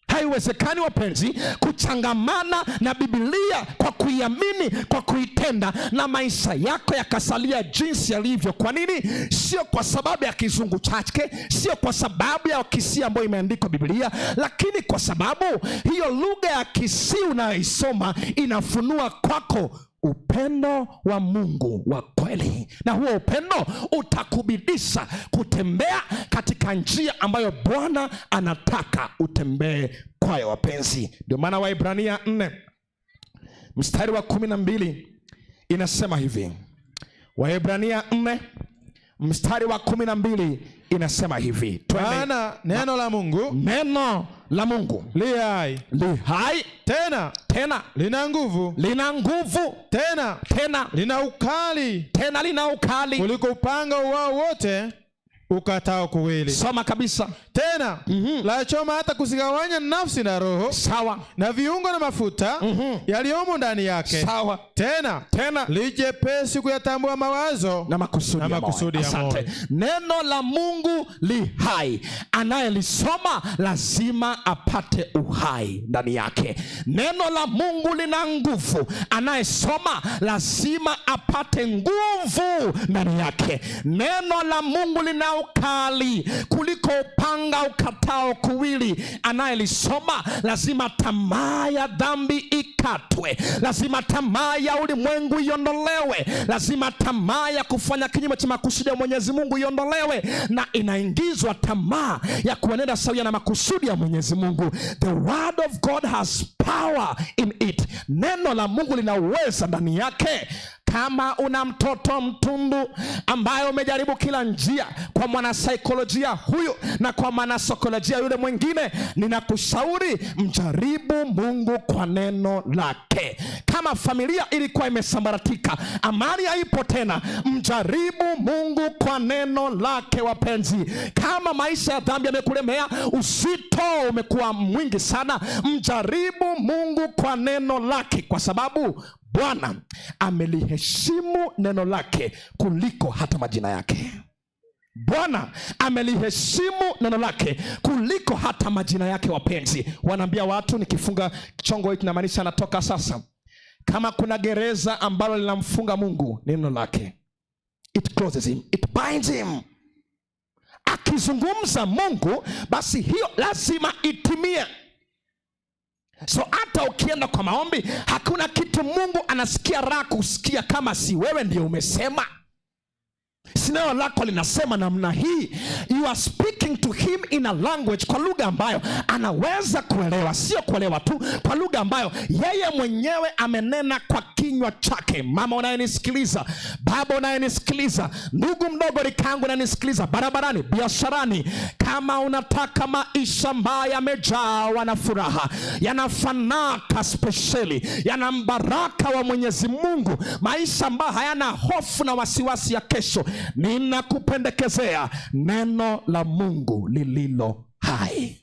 Haiwezekani wapenzi, kuchangamana na Biblia kwa kuiamini, kwa kuitenda, na maisha yako yakasalia jinsi yalivyo. Kwa nini? Sio kwa sababu ya kizungu chake, sio kwa sababu ya Kisii ambayo imeandikwa Biblia, lakini kwa sababu hiyo lugha ya Kisii unayoisoma inafunua kwako upendo wa Mungu wa kweli, na huo upendo utakubidisha kutembea katika njia ambayo Bwana anataka utembee kwayo. Wapenzi, ndio maana Waibrania 4 mstari wa 12 inasema hivi. Waibrania 4 mstari wa 12 inasema hivi. Twende. Maana neno la Mungu Neno la Mungu li hai, li hai, tena tena lina nguvu, lina nguvu, tena tena lina ukali tena lina ukali kuliko upanga uwao wote ukatao kuwili, Soma kabisa. tena lachoma hata kuzigawanya nafsi na roho Sawa. na viungo na mafuta yaliyomo ndani yake, Sawa. tena Tena li jepesi kuyatambua mawazo na makusudi na ya moyo. makusudi ya Asante. moyo. Neno la Mungu li hai, anayelisoma lazima apate uhai ndani yake. Neno la Mungu lina nguvu, anayesoma lazima apate nguvu ndani yake. Neno la Mungu lina ukali kuliko upanga ukatao kuwili, anayelisoma lazima tamaa ya dhambi ikatwe, lazima tamaa ya ulimwengu iondolewe, lazima tamaa ya kufanya kinyume cha makusudi ya Mwenyezi Mungu iondolewe, na inaingizwa tamaa ya kuenenda sawia na makusudi ya Mwenyezi Mungu. The word of God has power in it. Neno la Mungu lina uweza ndani yake. Kama una mtoto mtundu ambaye umejaribu kila njia kwa mwanasaikolojia huyu na kwa mwanasaikolojia yule mwingine, ninakushauri mjaribu Mungu kwa neno lake. Kama familia ilikuwa imesambaratika, amani haipo tena, mjaribu Mungu kwa neno lake. Wapenzi, kama maisha ya dhambi yamekulemea, uzito umekuwa mwingi sana, mjaribu Mungu kwa neno lake, kwa sababu Bwana ameliheshimu neno lake kuliko hata majina yake. Bwana ameliheshimu neno lake kuliko hata majina yake. Wapenzi, wanaambia watu, nikifunga chongo hiki namaanisha natoka sasa. Kama kuna gereza ambalo linamfunga Mungu, ni neno lake. It closes him, it binds him. Akizungumza Mungu, basi hiyo lazima itimie. So hata ukienda kwa maombi, hakuna kitu Mungu anasikia raha kusikia kama si wewe ndio umesema. Si neno lako linasema namna hii. You are speaking to him in a language, kwa lugha ambayo anaweza kuelewa, sio kuelewa tu, kwa lugha ambayo yeye mwenyewe amenena kwa kinywa chake. Mama unayenisikiliza, baba unayenisikiliza, ndugu mdogo rikangu unayenisikiliza, barabarani, biasharani, kama unataka maisha ambayo yamejawa na furaha, yanafanaka spesheli, yana mbaraka wa Mwenyezi Mungu, maisha ambayo hayana hofu na wasiwasi ya kesho, ninakupendekezea neno la Mungu lililo hai.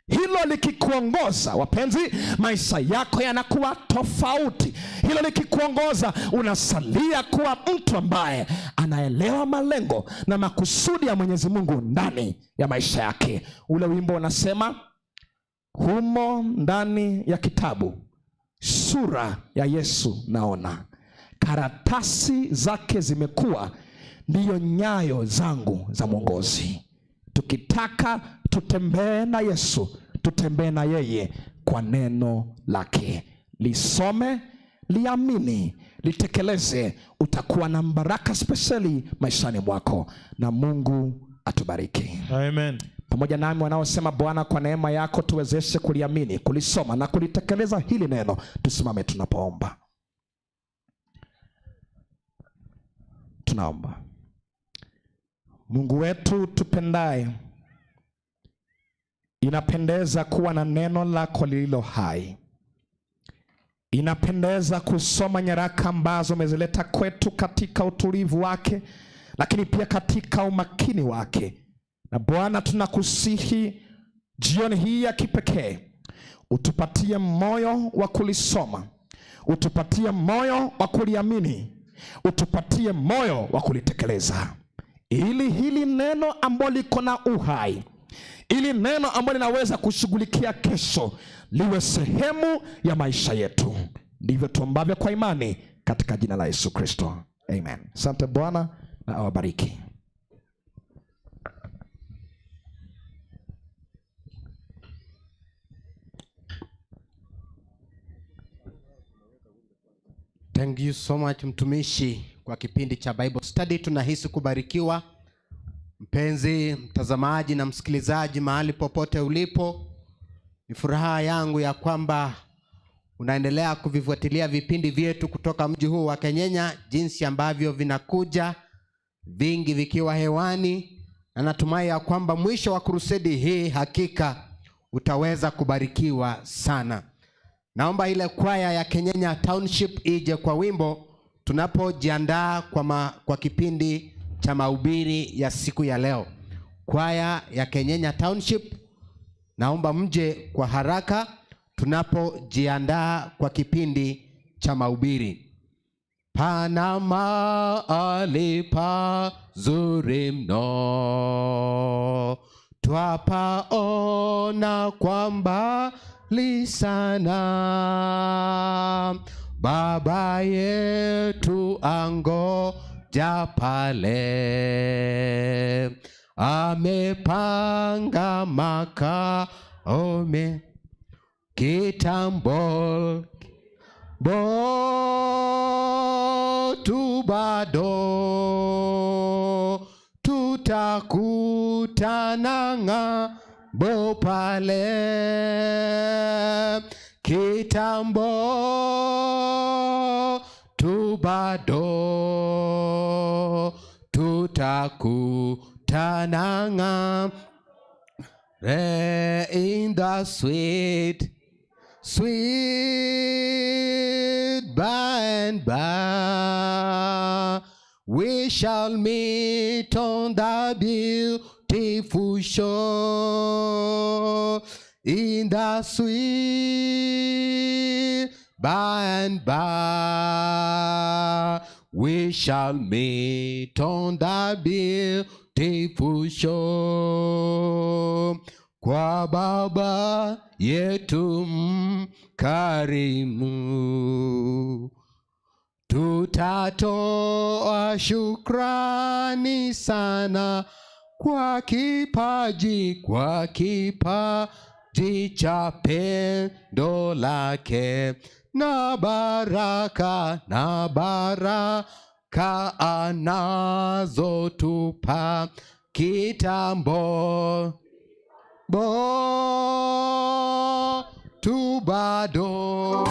Hilo likikuongoza, wapenzi, maisha yako yanakuwa tofauti. Hilo likikuongoza, unasalia kuwa mtu ambaye anaelewa malengo na makusudi ya Mwenyezi Mungu ndani ya maisha yake. Ule wimbo unasema, humo ndani ya kitabu sura ya Yesu naona, karatasi zake zimekuwa ndiyo nyayo zangu za mwongozi. Tukitaka tutembee na Yesu, tutembee na yeye kwa neno lake. Lisome, liamini, litekeleze, utakuwa na baraka spesheli maishani mwako, na Mungu atubariki. Amen. Pamoja nami wanaosema Bwana, kwa neema yako tuwezeshe kuliamini, kulisoma na kulitekeleza hili neno. Tusimame tunapoomba. Tunaomba. Mungu wetu tupendaye, inapendeza kuwa na neno lako lililo hai. Inapendeza kusoma nyaraka ambazo umezileta kwetu katika utulivu wake, lakini pia katika umakini wake. Na Bwana, tunakusihi jioni hii ya kipekee utupatie moyo wa kulisoma, utupatie moyo wa kuliamini, utupatie moyo wa kulitekeleza, ili hili neno ambalo liko na uhai, ili neno ambalo linaweza kushughulikia kesho, liwe sehemu ya maisha yetu. Ndivyo tuombavyo kwa imani katika jina la Yesu Kristo, amen. Asante Bwana na awabariki. Thank you so much mtumishi kwa kipindi cha Bible Study. Tunahisi kubarikiwa. Mpenzi mtazamaji na msikilizaji mahali popote ulipo, ni furaha yangu ya kwamba unaendelea kuvifuatilia vipindi vyetu kutoka mji huu wa Kenyenya, jinsi ambavyo vinakuja vingi vikiwa hewani, na natumai ya kwamba mwisho wa krusedi hii hakika utaweza kubarikiwa sana. Naomba ile kwaya ya Kenyenya Township ije kwa wimbo tunapojiandaa kwa kipindi cha mahubiri ya siku ya leo. Kwaya ya Kenyenya Township, naomba mje kwa haraka tunapojiandaa kwa kipindi cha mahubiri. Pana mahali pazuri mno, twapaona kwa mbali sana, Baba yetu angoja pale, amepanga makao kitambo tu bado, tutakutana ng'ambo pale, kitambo tu bado, tutakutana ng'ambo in the sweet, sweet by and by, we shall meet on the beautiful shore. In the sweet by and by, we shall meet on the beautiful shore. Kwa Baba yetu mkarimu, tutatoa shukrani sana kwa kipaji, kwa kipaji cha pendo lake, na baraka, na baraka anazotupa kitambo bo tu bado.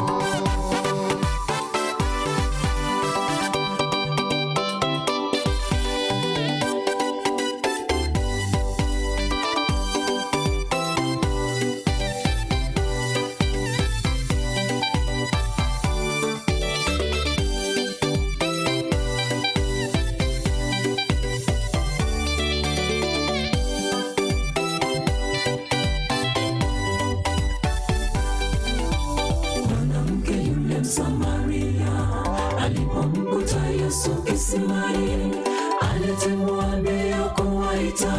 Samaria alipomkuta Yesu kisimani, alitimua mbio kuwaita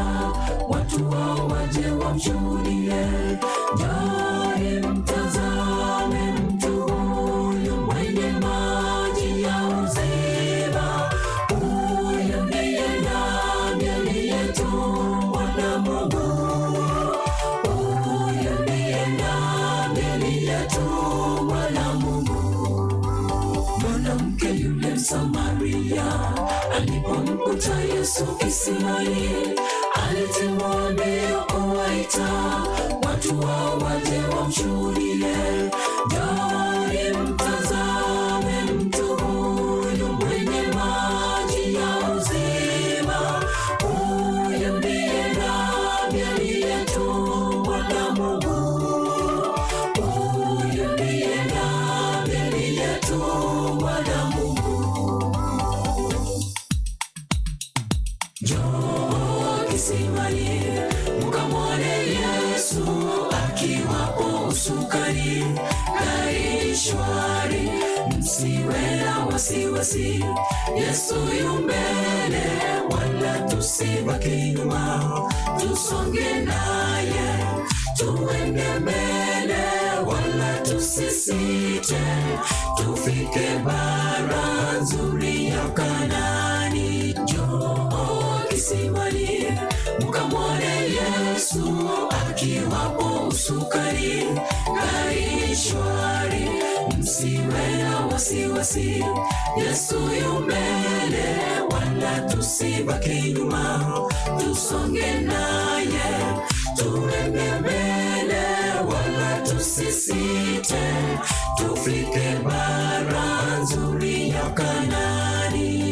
watu wao waje wamshuhudie. Njooni mtazame mtu huyu mwenye maji ya uzima, huyu ndiye Yesu kisimani, alitimua mbio kuwaita watu wao waje wamshuhudie. Njooni mtazame mtu huyu mwenye maji ya uzima, huyu ndiye nabii aliyetumwa na Mungu, huyu ndiye nabii aliyetumwa na Mungu. Njoo kisimani mkamwone Yesu akiwapo usukani, gari shwari, msiwe na wasiwasi. Yesu yu mbele, wala tusibaki nyuma, tusonge naye, tuende mbele, wala tusisite, tufike bara nzuri ya Kanaani. Njoo kisimani mkamwone Yesu akiwapo usukani, gari shwari, msiwe na wasiwasi. Yesu yu mbele, wala tusibaki nyuma, tusonge naye, tuende mbele, wala tusisite, tufike bara nzuri ya Kanaani.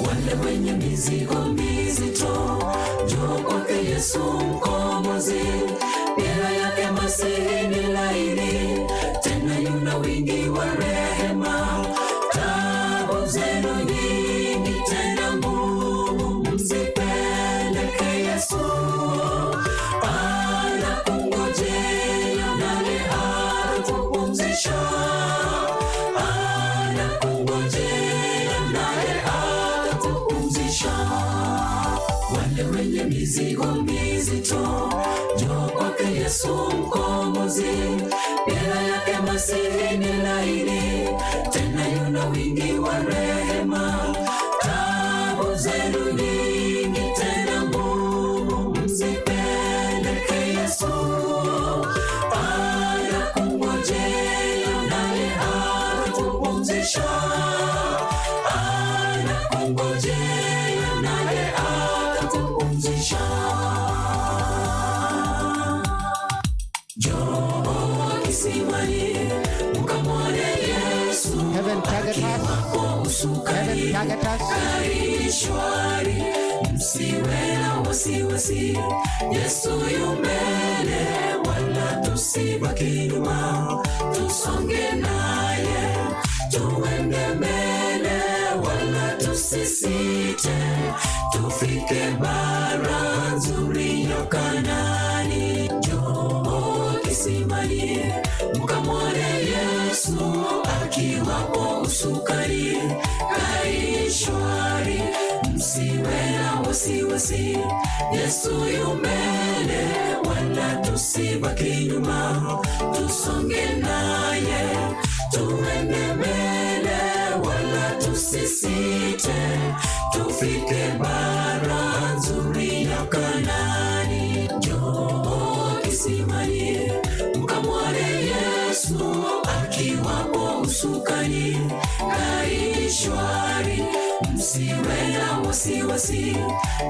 Wale wenye mizigo mizito, njoo kwake Yesu mkombozi. Nira yake Masihi ni laini, tena yuna wingi wa rehema. Tabu zenu nyingi tena ngumu, mzipeleke Yesu. Anakungojea naye atakupumzisha. Anakungojea naye atakupumzisha. Wale wenye mizigo mizito, njoo kwake Yesu mkombozi. Nira yake Masihi ni laini, tena yuna wingi wa rehema. Tabu zenu nyingi tena ngumu, mzipeleke Yesu. Anakungojea naye atakupumzisha. Anakungojea naye atakupumzisha. Njoo kisimani mkamwone Yesu Heaven target us. akiwapo usukani, Heaven target us. gari shwari, msiwe na wasiwasi. Yesu yu mbele, wala tusibaki nyuma, tusonge naye, tuende mbele, wala tusisite, tufike bara nzuri ya Kanaani. Njoo kisimani mkamwone Yesu akiwapo usukani, gari shwari, msiwe na wasiwasi. Yesu yu mbele, wala tusibaki nyuma, tusonge naye, tuende mbele, wala tusisite, tufike bara nzuri ya Kanaani. Njoo kisimani mkamwone Yesu akiwapo usukani, gari shwari, msiwe na wasiwasi.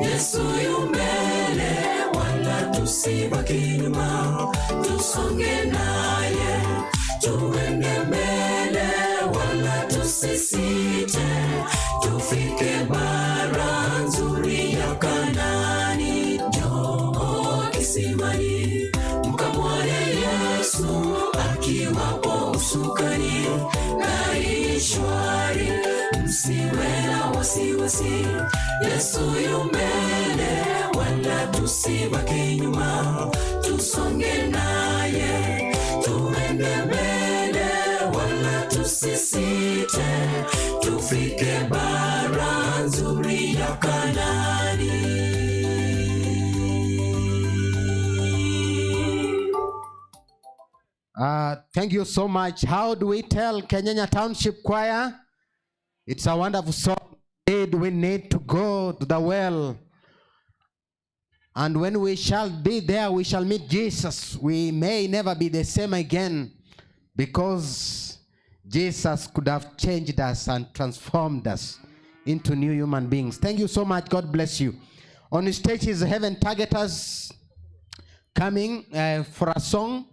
Yesu yu mbele, wala tusibaki nyuma, tusonge naye, tuende mbele, wala tusisite, tufike bara nzuri ya Kanaani. Njoo kisimani mkamwone Yesu akiwapo usukani, gari shwari, msiwe na wasiwasi. Yesu yu mbele, wala tusibaki nyuma, tusonge naye, tuende mbele, wala tusisite. tusisite, tufike bara nzuri ya Kanaani. Thank you so much. How do we tell Kenyenya Township Choir? It's a wonderful song. Indeed, we need to go to the well. And when we shall be there, we shall meet Jesus. We may never be the same again, because Jesus could have changed us and transformed us into new human beings. Thank you so much. God bless you. On the stage is Heaven Targeters coming for a song.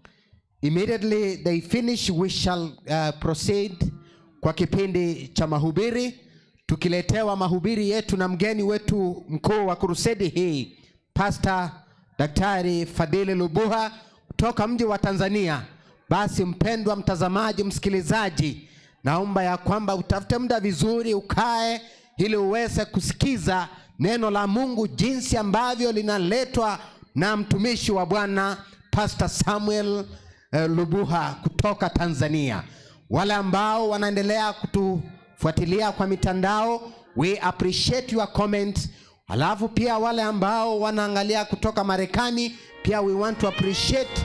Immediately they finish, we shall proceed kwa kipindi cha mahubiri, tukiletewa mahubiri yetu na mgeni wetu mkuu wa krusedi hii, Pastor Daktari Fadhili Lubuha kutoka mji wa Tanzania. Basi mpendwa mtazamaji, msikilizaji, naomba ya kwamba utafute muda vizuri, ukae ili uweze kusikiza neno la Mungu jinsi ambavyo linaletwa na mtumishi wa Bwana Pastor Samuel Lubuha kutoka Tanzania. Wale ambao wanaendelea kutufuatilia kwa mitandao, we appreciate your comment. Alafu pia wale ambao wanaangalia kutoka Marekani, pia we want to appreciate.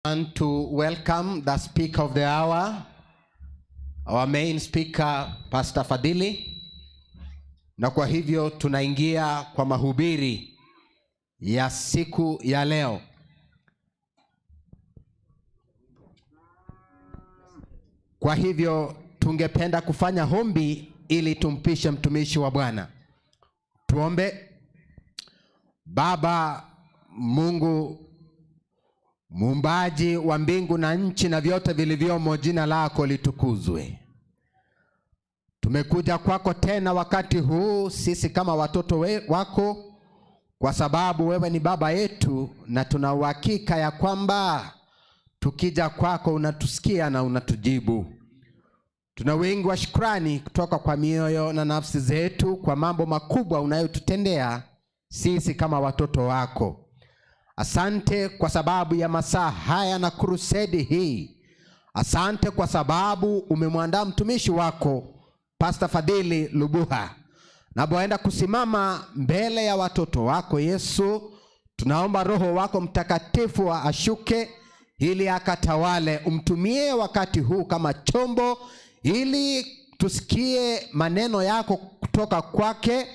And to welcome the speaker of the hour, our main speaker, Pastor Fadhili. Na kwa hivyo tunaingia kwa mahubiri ya siku ya leo. Kwa hivyo tungependa kufanya hombi ili tumpishe mtumishi wa Bwana. Tuombe. Baba Mungu muumbaji wa mbingu na nchi na vyote vilivyomo, jina lako litukuzwe. Tumekuja kwako tena wakati huu sisi kama watoto wako, kwa sababu wewe ni baba yetu na tuna uhakika ya kwamba tukija kwako unatusikia na unatujibu. Tuna wingi wa shukrani kutoka kwa mioyo na nafsi zetu kwa mambo makubwa unayotutendea sisi kama watoto wako. Asante kwa sababu ya masaa haya na krusedi hii. Asante kwa sababu umemwandaa mtumishi wako Pastor Fadhili Lubuha. Napoenda kusimama mbele ya watoto wako Yesu, tunaomba Roho wako Mtakatifu ashuke ili akatawale. Umtumie wakati huu kama chombo ili tusikie maneno yako kutoka kwake,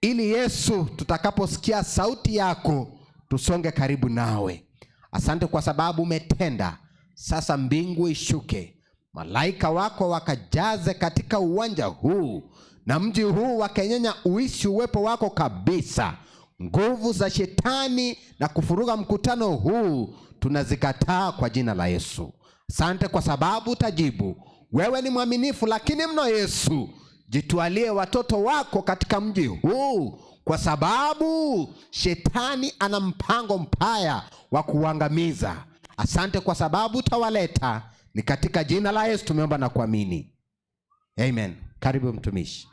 ili Yesu tutakaposikia sauti yako tusonge karibu nawe. Asante kwa sababu umetenda. Sasa mbingu ishuke, malaika wako wakajaze katika uwanja huu na mji huu wa Kenyenya uishi uwepo wako kabisa. Nguvu za shetani na kufuruga mkutano huu tunazikataa kwa jina la Yesu. Asante kwa sababu utajibu. Wewe ni mwaminifu, lakini mno Yesu, jitwalie watoto wako katika mji huu, kwa sababu shetani ana mpango mbaya wa kuangamiza. Asante kwa sababu utawaleta. Ni katika jina la Yesu tumeomba na kuamini. Amen. Karibu mtumishi.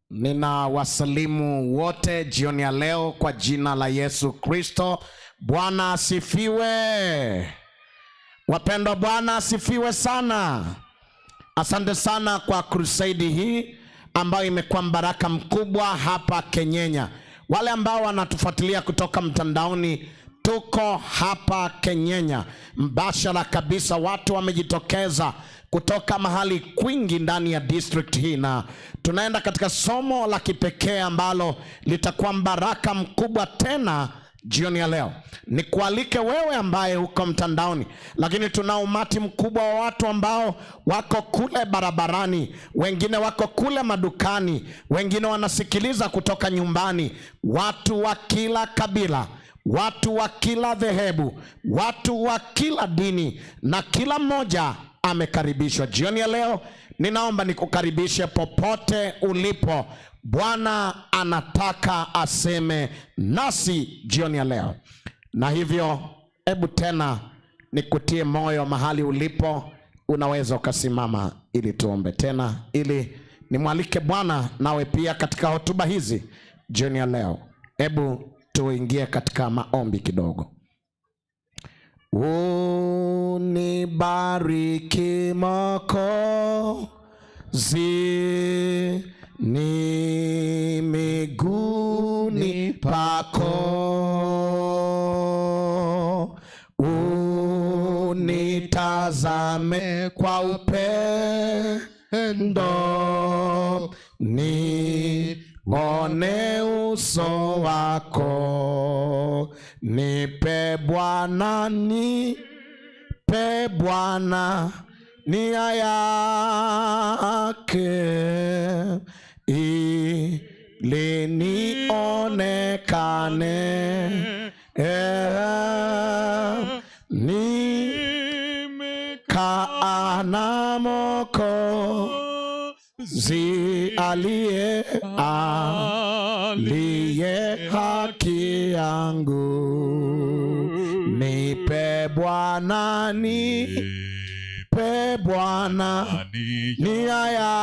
Nina wasalimu wote jioni ya leo kwa jina la Yesu Kristo. Bwana asifiwe. Wapendwa, Bwana asifiwe sana. Asante sana kwa crusade hii ambayo imekuwa baraka mkubwa hapa Kenyenya. Wale ambao wanatufuatilia kutoka mtandaoni, tuko hapa Kenyenya mbashara kabisa. Watu wamejitokeza kutoka mahali kwingi ndani ya district hii, na tunaenda katika somo la kipekee ambalo litakuwa baraka mkubwa tena jioni ya leo. Nikualike wewe ambaye uko mtandaoni, lakini tuna umati mkubwa wa watu ambao wako kule barabarani, wengine wako kule madukani, wengine wanasikiliza kutoka nyumbani. Watu wa kila kabila, watu wa kila dhehebu, watu wa kila dini, na kila mmoja amekaribishwa jioni ya leo. Ninaomba nikukaribishe popote ulipo. Bwana anataka aseme nasi jioni ya leo, na hivyo hebu tena nikutie moyo mahali ulipo, unaweza ukasimama ili tuombe tena, ili nimwalike Bwana nawe pia katika hotuba hizi jioni ya leo. Hebu tuingie katika maombi kidogo. Unibariki Mwokozi, ni miguuni pako, unitazame kwa upendo, nione uso wako, nipe Bwana, nipe Bwana nia yake, ili nionekane, nimekaa na Mwokozi aliye haki yangu. Nipe Bwana, nipe Bwana nia yake,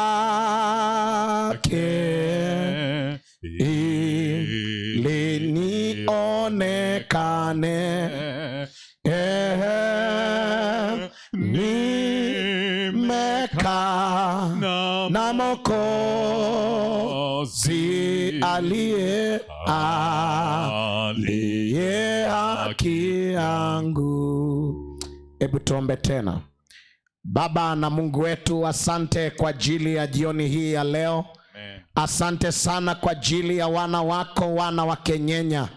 ili nionekane, nimekaa na Mwokozi aliye haki yangu. Hebu tuombe tena. Baba na Mungu wetu, asante kwa ajili ya jioni hii ya leo. Asante sana kwa ajili ya wana wako, wana wa Kenyenya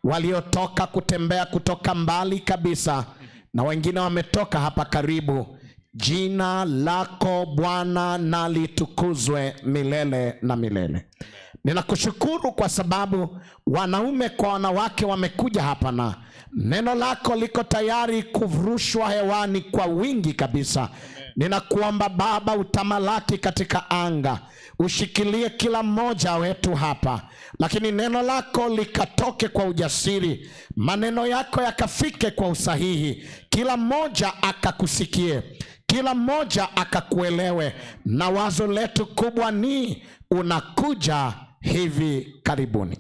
waliotoka kutembea kutoka mbali kabisa, na wengine wametoka hapa karibu. Jina lako Bwana na litukuzwe milele na milele. Ninakushukuru kwa sababu wanaume kwa wanawake wamekuja hapa na neno lako liko tayari kurushwa hewani kwa wingi kabisa. Ninakuomba Baba, utamalaki katika anga, ushikilie kila mmoja wetu hapa, lakini neno lako likatoke kwa ujasiri, maneno yako yakafike kwa usahihi, kila mmoja akakusikie, kila mmoja akakuelewe. Na wazo letu kubwa ni unakuja hivi karibuni.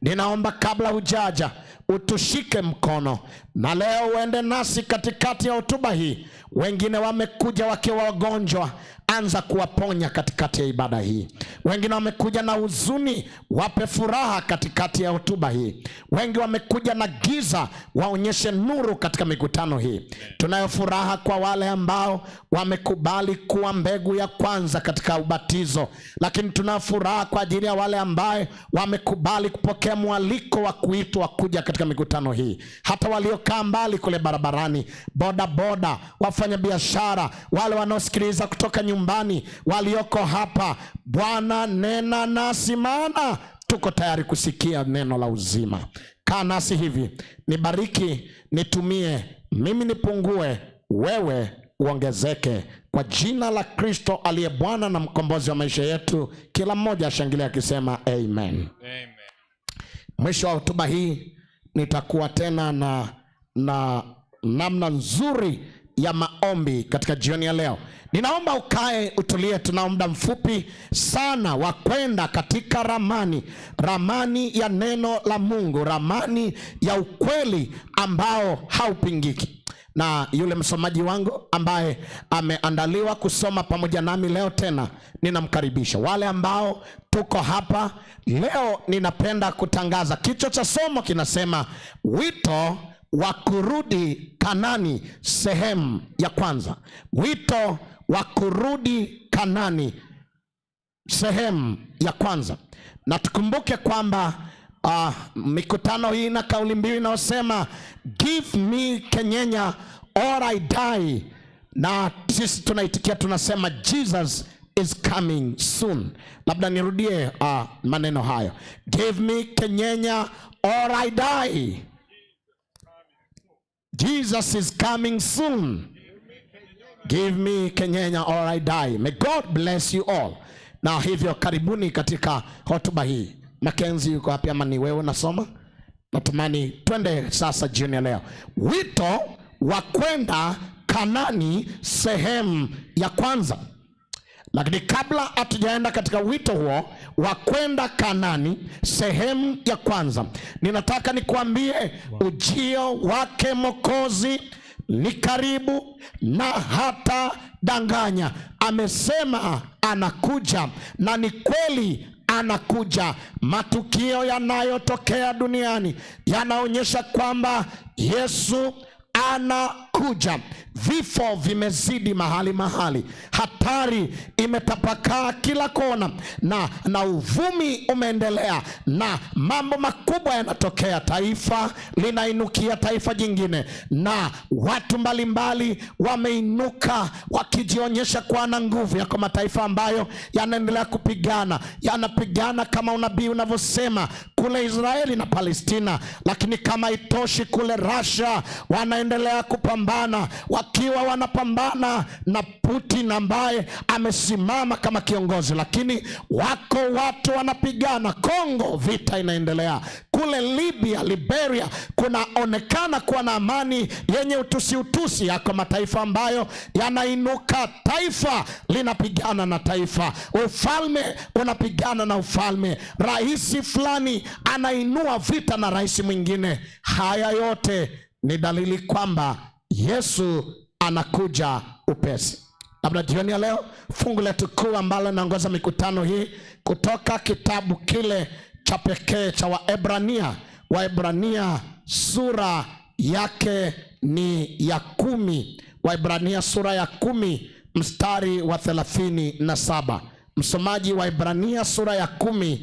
Ninaomba kabla hujaja utushike mkono, na leo uende nasi katikati ya hotuba hii. Wengine wamekuja wakiwa wagonjwa, anza kuwaponya katikati ya ibada hii. Wengine wamekuja na huzuni, wape furaha katikati ya hotuba hii. Wengi wamekuja na giza, waonyeshe nuru katika mikutano hii. Tunayo furaha kwa wale ambao wamekubali kuwa mbegu ya kwanza katika ubatizo, lakini tunayo furaha kwa ajili ya wale ambao wamekubali kupokea mwaliko wa kuitwa kuja katika mikutano hii, hata waliokaa mbali kule barabarani, boda boda, wafanya biashara, wale wanaosikiliza kutoka nyumbani, walioko hapa. Bwana, nena nasi, maana tuko tayari kusikia neno la uzima. Kaa nasi hivi, nibariki, nitumie, mimi nipungue, wewe uongezeke, kwa jina la Kristo aliye Bwana na mkombozi wa maisha yetu. Kila mmoja ashangilia akisema amen. Amen. Mwisho wa hotuba hii nitakuwa tena na namna nzuri ya maombi katika jioni ya leo. Ninaomba ukae utulie, tuna muda mfupi sana wa kwenda katika ramani ya neno la Mungu, ramani ya ukweli ambao haupingiki. Na yule msomaji wangu ambaye ameandaliwa kusoma pamoja nami leo tena, ninamkaribisha. Wale ambao tuko hapa leo, ninapenda kutangaza kichwa cha somo kinasema wito wa kurudi Kanani, sehemu ya kwanza. Wito wa kurudi Kanani, sehemu ya kwanza. Na tukumbuke kwamba mikutano hii na kauli mbiu inayosema give me Kenyenya or I die, na sisi tunaitikia tunasema Jesus is coming soon. Labda nirudie maneno hayo, give me Kenyenya or I die, Jesus is coming soon. Give me Kenyenya or I die. May God bless you all. Na hivyo karibuni katika hotuba hii. Mackenzie yuko wapi ama ni wewe unasoma? Natamani twende sasa jioni ya leo. Wito wa kwenda Kanani sehemu ya kwanza. Lakini kabla hatujaenda katika wito huo wa kwenda Kanani sehemu ya kwanza, ninataka nikuambie ujio wake Mwokozi ni karibu na hata danganya. Amesema anakuja na ni kweli anakuja. Matukio yanayotokea duniani yanaonyesha kwamba Yesu anakuja. Vifo vimezidi mahali mahali, hatari imetapakaa kila kona, na uvumi umeendelea, na mambo makubwa yanatokea. Taifa linainukia taifa jingine, na watu mbalimbali wameinuka wakijionyesha kuwa na nguvu. Yako mataifa ambayo yanaendelea kupigana, yanapigana kama unabii unavyosema kule Israeli na Palestina, lakini kama itoshi, kule Russia wanaendelea kupambana, wakiwa wanapambana na Putin ambaye amesimama kama kiongozi, lakini wako watu wanapigana. Kongo vita inaendelea, kule Libya, Liberia kunaonekana kuwa na amani yenye utusi utusi. Yako mataifa ambayo yanainuka, taifa linapigana na taifa, ufalme unapigana na ufalme, rais fulani anainua vita na rais mwingine. Haya yote ni dalili kwamba Yesu anakuja upesi. Labda jioni ya leo fungu letu kuu ambalo linaongoza mikutano hii kutoka kitabu kile cha pekee cha Waebrania, Waebrania sura yake ni ya 10. Waebrania sura ya 10 mstari wa 37. Msomaji wa Waebrania sura ya 10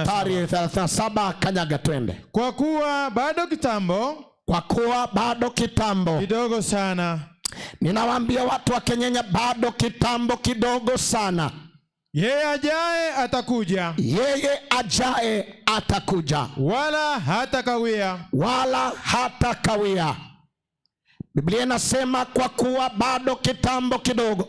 mstari 37, kanyaga twende. Kwa kuwa bado kitambo, kwa kuwa bado kitambo kidogo sana. Ninawaambia watu wa Kenyenya, bado kitambo kidogo sana. Yeye ajaye atakuja. Yeye ajaye atakuja. Wala hatakawia. Wala hatakawia. Biblia inasema kwa kuwa bado kitambo kidogo,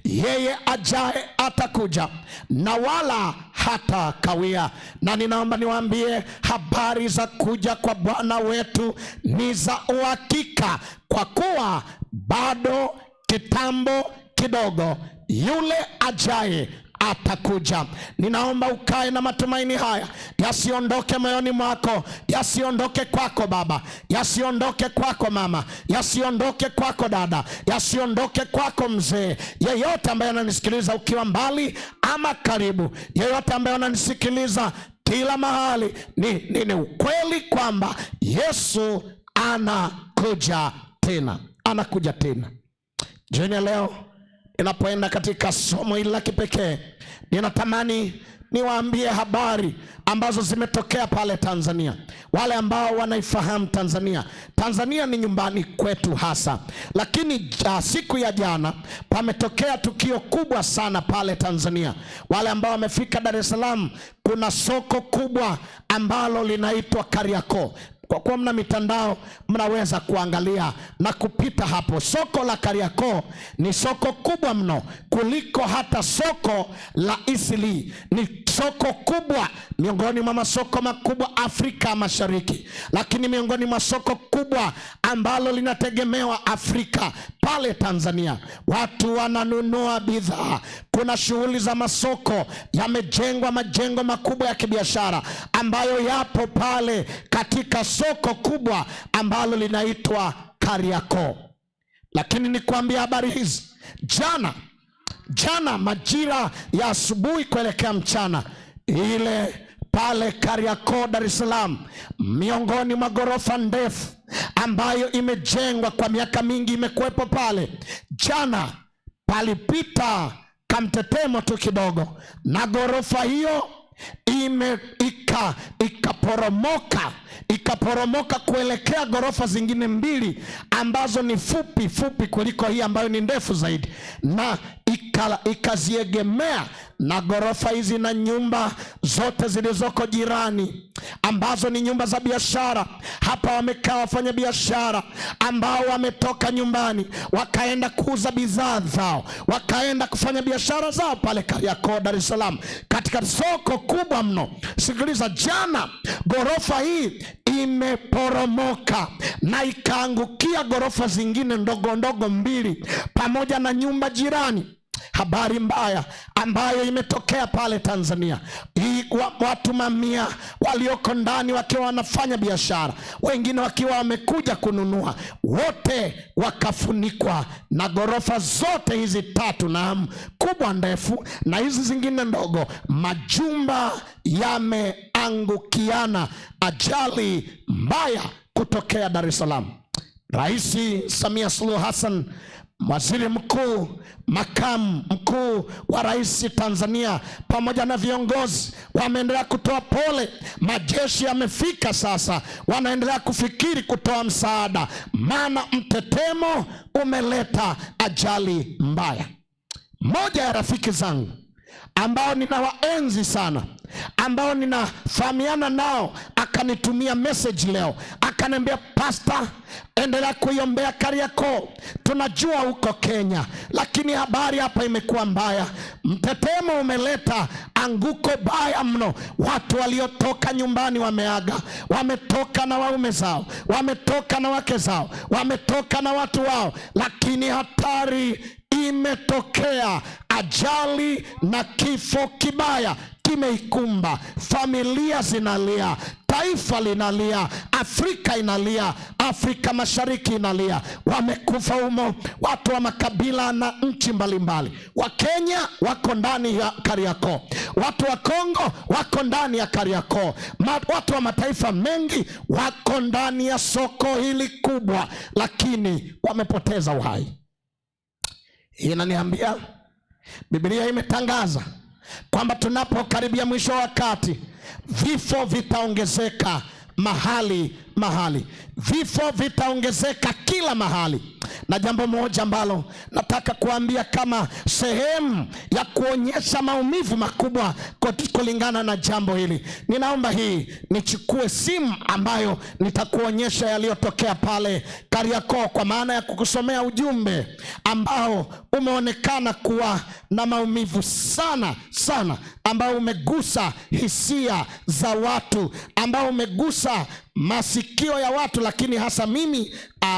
yeye ajaye atakuja na wala hatakawia. Na ninaomba niwaambie habari za kuja kwa Bwana wetu ni za uhakika, kwa kuwa bado kitambo kidogo, yule ajaye atakuja. Ninaomba ukae na matumaini haya, yasiondoke moyoni mwako, yasiondoke kwako baba, yasiondoke kwako mama, yasiondoke kwako dada, yasiondoke kwako mzee. Yeyote ambaye ananisikiliza ukiwa mbali ama karibu, yeyote ambaye ananisikiliza kila mahali, ni ukweli kwamba Yesu anakuja tena, anakuja tena. Jioni ya leo ninapoenda katika somo hili la kipekee, ninatamani niwaambie habari ambazo zimetokea pale Tanzania. Wale ambao wanaifahamu Tanzania, Tanzania ni nyumbani kwetu hasa. Lakini siku ya jana pametokea tukio kubwa sana pale Tanzania. Wale ambao wamefika Dar es Salaam, kuna soko kubwa ambalo linaitwa Kariakoo. Kwa kuwa mna mitandao mnaweza kuangalia na kupita hapo. Soko la Kariakoo ni soko kubwa mno kuliko hata soko la Eastleigh. Ni soko kubwa miongoni mwa masoko makubwa Afrika Mashariki, lakini miongoni mwa soko kubwa ambalo linategemewa Afrika pale Tanzania. Watu wananunua bidhaa, kuna shughuli za masoko, yamejengwa majengo makubwa ya kibiashara ambayo yapo pale katika soko kubwa ambalo linaitwa Kariakoo. Lakini nikwambie habari hizi, jana majira ya asubuhi kuelekea mchana, ile pale Kariakoo Dar es Salaam, miongoni mwa ghorofa ndefu ambayo imejengwa kwa miaka mingi imekuwepo pale, jana palipita kamtetemo tu kidogo na ghorofa hiyo ikaporomoka kuelekea ghorofa zingine mbili ambazo ni fupi fupi kuliko hii ambayo ni ndefu zaidi, na ikaziegemea Na ghorofa hizi na nyumba zote zilizoko jirani ambazo ni nyumba za biashara, hapa wamekaa wafanya biashara ambao wametoka nyumbani wakaenda kuuza bidhaa zao, wakaenda kufanya biashara zao pale Kariakoo, Dar es Salaam, katika soko kubwa mno. Sikiliza, jana ghorofa hii imeporomoka na ikaangukia ghorofa zingine ndogo ndogo mbili pamoja na nyumba jirani. Habari mbaya ambayo imetokea pale Tanzania. Hii watu mamia walioko ndani wakiwa wanafanya biashara, wengine wakiwa wamekuja kununua, wote wakafunikwa na ghorofa zote hizi tatu, na kubwa ndefu na hizi zingine ndogo, majumba yameangukiana. Ajali mbaya kutokea Dar es Salaam. Rais Samia Suluhu Hassan, waziri mkuu, makamu mkuu wa rais Tanzania, pamoja na viongozi wameendelea kutoa pole. Majeshi yamefika sasa, wanaendelea kufikiri kutoa msaada, maana mtetemo umeleta ajali mbaya. Moja ya rafiki zangu ambao ninawaenzi sana, ambao ninafahamiana nao, akanitumia message leo, akaniambia, Pastor, endelea kuiombea Kariakoo, tunajua huko Kenya, lakini habari hapa imekuwa mbaya. Mtetemo umeleta anguko baya mno. Watu waliotoka nyumbani wameaga, wametoka na waume zao, wametoka na wake zao, wametoka na watu wao, lakini hatari imetokea. Ajali na kifo kibaya kimeikumba familia, zinalia, taifa linalia, Afrika inalia, Afrika Mashariki inalia. Wamekufa humo watu wa makabila na nchi mbalimbali. Wakenya wako ndani ya Kariakoo, watu wa Kongo wako ndani ya Kariakoo, watu wa mataifa mengi wako ndani ya soko hili kubwa, lakini wamepoteza uhai. Inaniambia Biblia imetangaza kwamba tunapokaribia mwisho wa wakati, vifo vitaongezeka mahali mahali, vifo vitaongezeka kila mahali. Na jambo moja ambalo nataka kuambia kama sehemu ya kuonyesha maumivu makubwa kulingana na jambo hili, ninaomba hii nichukue simu ambayo nitakuonyesha yaliyotokea pale Kariakoo, kwa maana ya kukusomea ujumbe ambao umeonekana kuwa na maumivu sana sana, ambao umegusa hisia za watu, ambao umegusa masikio ya watu, lakini hasa mimi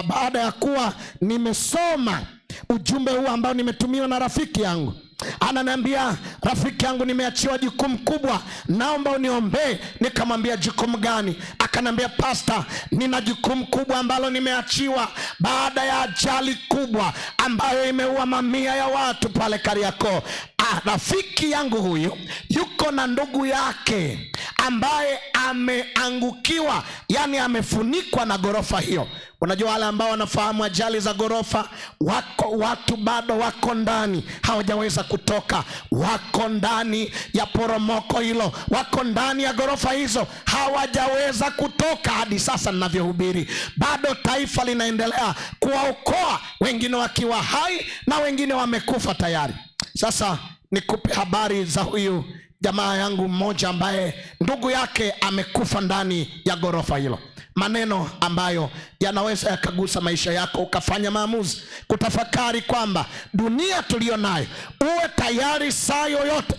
baada ya kuwa nimesoma ujumbe huu ambao nimetumiwa na rafiki yangu. Ananiambia, rafiki yangu, nimeachiwa jukumu kubwa, naomba uniombee. Nikamwambia, jukumu gani? Akanambia, Pastor, nina jukumu kubwa ambalo nimeachiwa baada ya ajali kubwa ambayo imeua mamia ya watu pale Kariakoo. Rafiki yangu huyu yuko na ndugu yake ambaye ameangukiwa, yani amefunikwa na ghorofa hiyo. Unajua wale ambao wanafahamu ajali za ghorofa, wako watu bado wako ndani, hawajaweza kutoka, wako ndani ya poromoko hilo, wako ndani ya ghorofa hizo, hawajaweza kutoka hadi sasa ninavyohubiri. Bado taifa linaendelea kuwaokoa, wengine wakiwa hai na wengine wamekufa tayari. Sasa nikupe habari za huyu jamaa yangu mmoja ambaye ndugu yake amekufa ndani ya ghorofa hilo. Maneno ambayo yanaweza yakagusa maisha yako ukafanya maamuzi, kutafakari kwamba dunia tuliyo nayo, uwe tayari saa yoyote,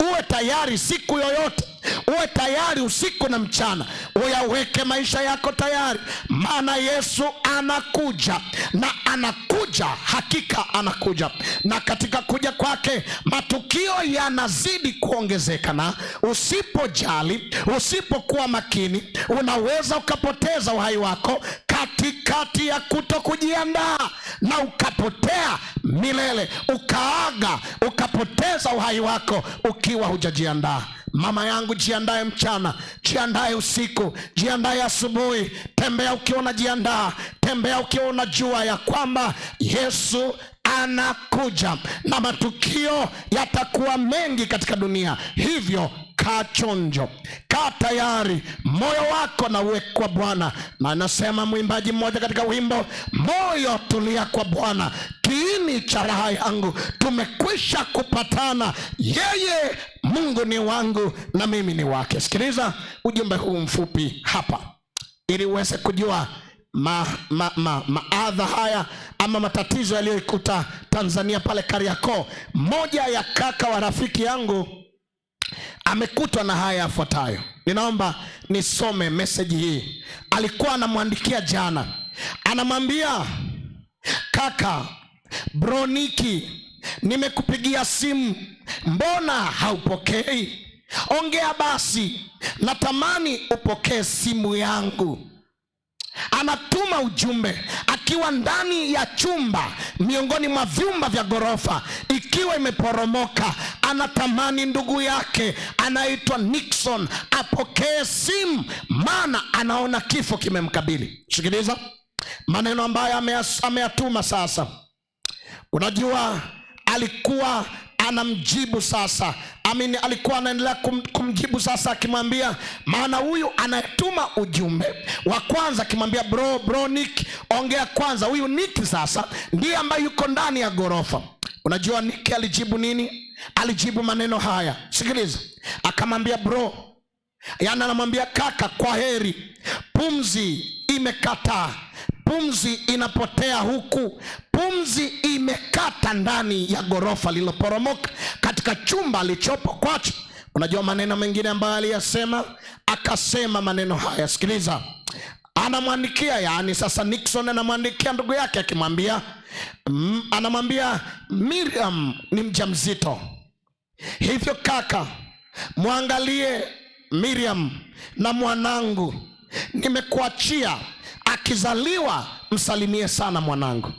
uwe tayari siku yoyote, uwe tayari usiku na mchana, uyaweke maisha yako tayari, maana Yesu anakuja, na anakuja, hakika anakuja. Na katika kuja kwake matukio yanazidi kuongezeka, na usipojali, usipokuwa makini, unaweza ukapoteza uhai wako katikati ya kutokujiandaa, na ukapotea milele, ukaaga, ukapoteza uhai wako ukiwa hujajiandaa. Mama yangu, jiandae mchana, jiandae usiku, jiandae asubuhi. Tembea ukiwa unajiandaa, tembea ukiwa unajua ya kwamba Yesu anakuja na matukio yatakuwa mengi katika dunia. Hivyo kaa chonjo, kaa tayari, moyo wako na uwe kwa Bwana. Na anasema mwimbaji mmoja katika wimbo, moyo tulia kwa Bwana, kiini cha raha yangu, tumekwisha kupatana, yeye Mungu ni wangu na mimi ni wake. Sikiliza ujumbe huu mfupi hapa ili uweze kujua maadha haya ama matatizo yaliyoikuta Tanzania pale Kariakoo. Moja ya kaka wa rafiki yangu amekutwa na haya yafuatayo. Ninaomba nisome meseji hii. Alikuwa anamwandikia jana, anamwambia kaka Broniki, nimekupigia simu, mbona haupokei? Ongea basi, natamani upokee simu yangu. Anatuma ujumbe akiwa ndani ya chumba miongoni mwa vyumba vya ghorofa ikiwa imeporomoka. Anatamani ndugu yake anaitwa Nixon apokee simu, maana anaona kifo kimemkabili. Sikiliza maneno ambayo ameyatuma sasa. Unajua, alikuwa anamjibu sasa, amini, alikuwa anaendelea kumjibu sasa, akimwambia, maana huyu anayetuma ujumbe wa kwanza akimwambia bro Nick, ongea kwanza. Huyu Nick sasa ndiye ambaye yuko ndani ya ghorofa. Unajua Nick alijibu nini? Alijibu maneno haya, sikiliza. Akamwambia bro, yaani anamwambia kaka, kwa heri, pumzi imekataa, pumzi inapotea huku, pumzi imekata ndani ya ghorofa lililoporomoka katika chumba alichopo kwacho. Unajua maneno mengine ambayo aliyasema? Akasema maneno haya, sikiliza. Anamwandikia, yaani sasa Nixon anamwandikia ndugu yake akimwambia, anamwambia Miriam ni mjamzito, hivyo kaka, mwangalie Miriam na mwanangu, nimekuachia, akizaliwa msalimie sana mwanangu.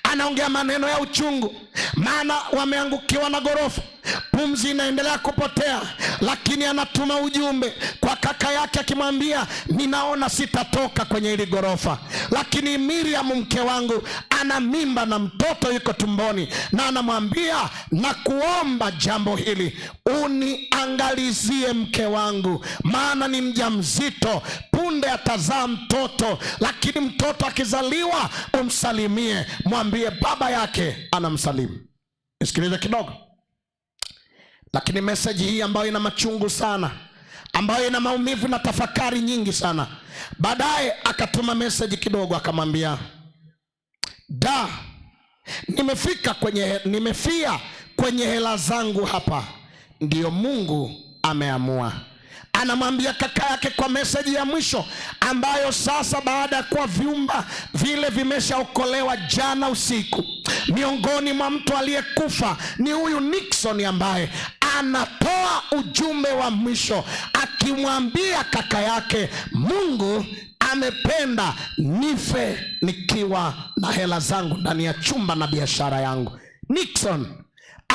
Anaongea maneno ya uchungu, maana wameangukiwa na ghorofa, pumzi inaendelea kupotea, lakini anatuma ujumbe kwa kaka yake akimwambia, ninaona sitatoka kwenye hili ghorofa, lakini Miriam mke wangu ana mimba na mtoto yuko tumboni, na anamwambia nakuomba jambo hili, uniangalizie mke wangu, maana ni mjamzito, punde atazaa mtoto, lakini mtoto akizaliwa umsalimie, mwambie baba yake anamsalimu. Nisikilize kidogo. Lakini meseji hii ambayo ina machungu sana, ambayo ina maumivu na tafakari nyingi sana, baadaye akatuma meseji kidogo akamwambia, da, nimefia kwenye hela zangu hapa, ndiyo Mungu ameamua. Anamwambia kaka yake kwa meseji ya mwisho, ambayo sasa baada ya kuwa vyumba vile vimeshaokolewa jana usiku, miongoni mwa mtu aliyekufa ni huyu Nixon ambaye anatoa ujumbe wa mwisho akimwambia kaka yake, Mungu amependa nife nikiwa na hela zangu ndani ya chumba na biashara yangu. Nixon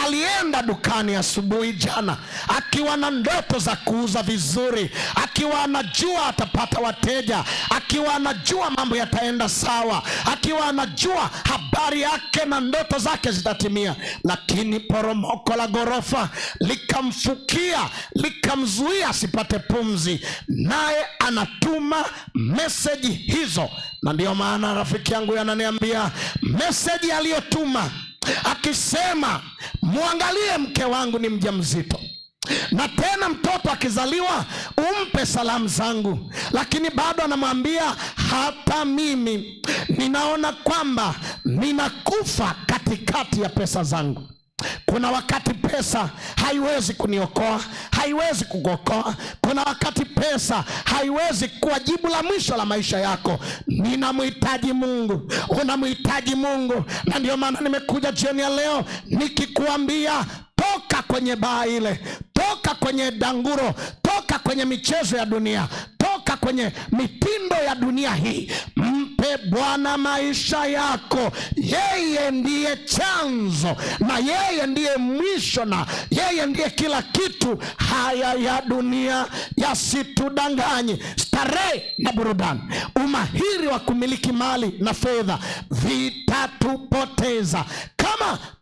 alienda dukani asubuhi jana akiwa na ndoto za kuuza vizuri, akiwa anajua atapata wateja, akiwa anajua mambo yataenda sawa, akiwa anajua habari yake na ndoto zake zitatimia, lakini poromoko la ghorofa likamfukia, likamzuia asipate pumzi, naye anatuma meseji hizo. Na ndiyo maana rafiki yangu ananiambia meseji aliyotuma akisema, muangalie mke wangu ni mjamzito, na tena mtoto akizaliwa umpe salamu zangu, lakini bado anamwambia hata mimi ninaona kwamba ninakufa katikati ya pesa zangu. Kuna wakati pesa haiwezi kuniokoa, haiwezi kukuokoa. Kuna wakati pesa haiwezi kuwa jibu la mwisho la maisha yako. Ninamhitaji Mungu, unamhitaji Mungu. Na ndio maana nimekuja jioni ya leo nikikuambia, toka kwenye baa ile, toka kwenye danguro, toka kwenye michezo ya dunia, toka kwenye mitindo ya dunia hii. Mpe Bwana maisha yako. Yeye ndiye chanzo na yeye ndiye mwisho na yeye ndiye kila kitu. Haya ya dunia yasitudanganye. Starehe na burudani, umahiri wa kumiliki mali na fedha vitatupoteza. Kama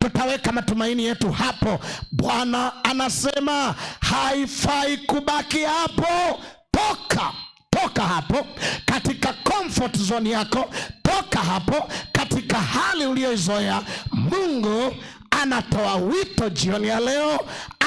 tutaweka matumaini yetu hapo. Bwana anasema haifai kubaki hapo. Toka, toka hapo katika comfort zone yako, toka hapo katika hali uliyoizoea. Mungu anatoa wito jioni ya leo,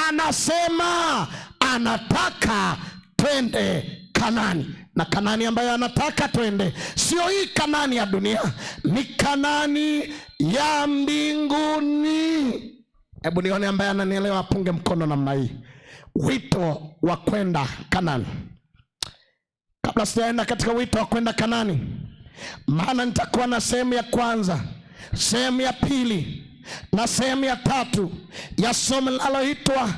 anasema anataka twende Kanani. Na Kanani ambayo anataka twende sio hii Kanani ya dunia, ni Kanani ya mbinguni. Hebu nione ambaye ananielewa apunge mkono namna hii. Wito wa kwenda Kanani. Kabla sijaenda katika wito wa kwenda Kanani, maana nitakuwa na sehemu ya kwanza, sehemu ya pili na sehemu ya tatu ya somo linaloitwa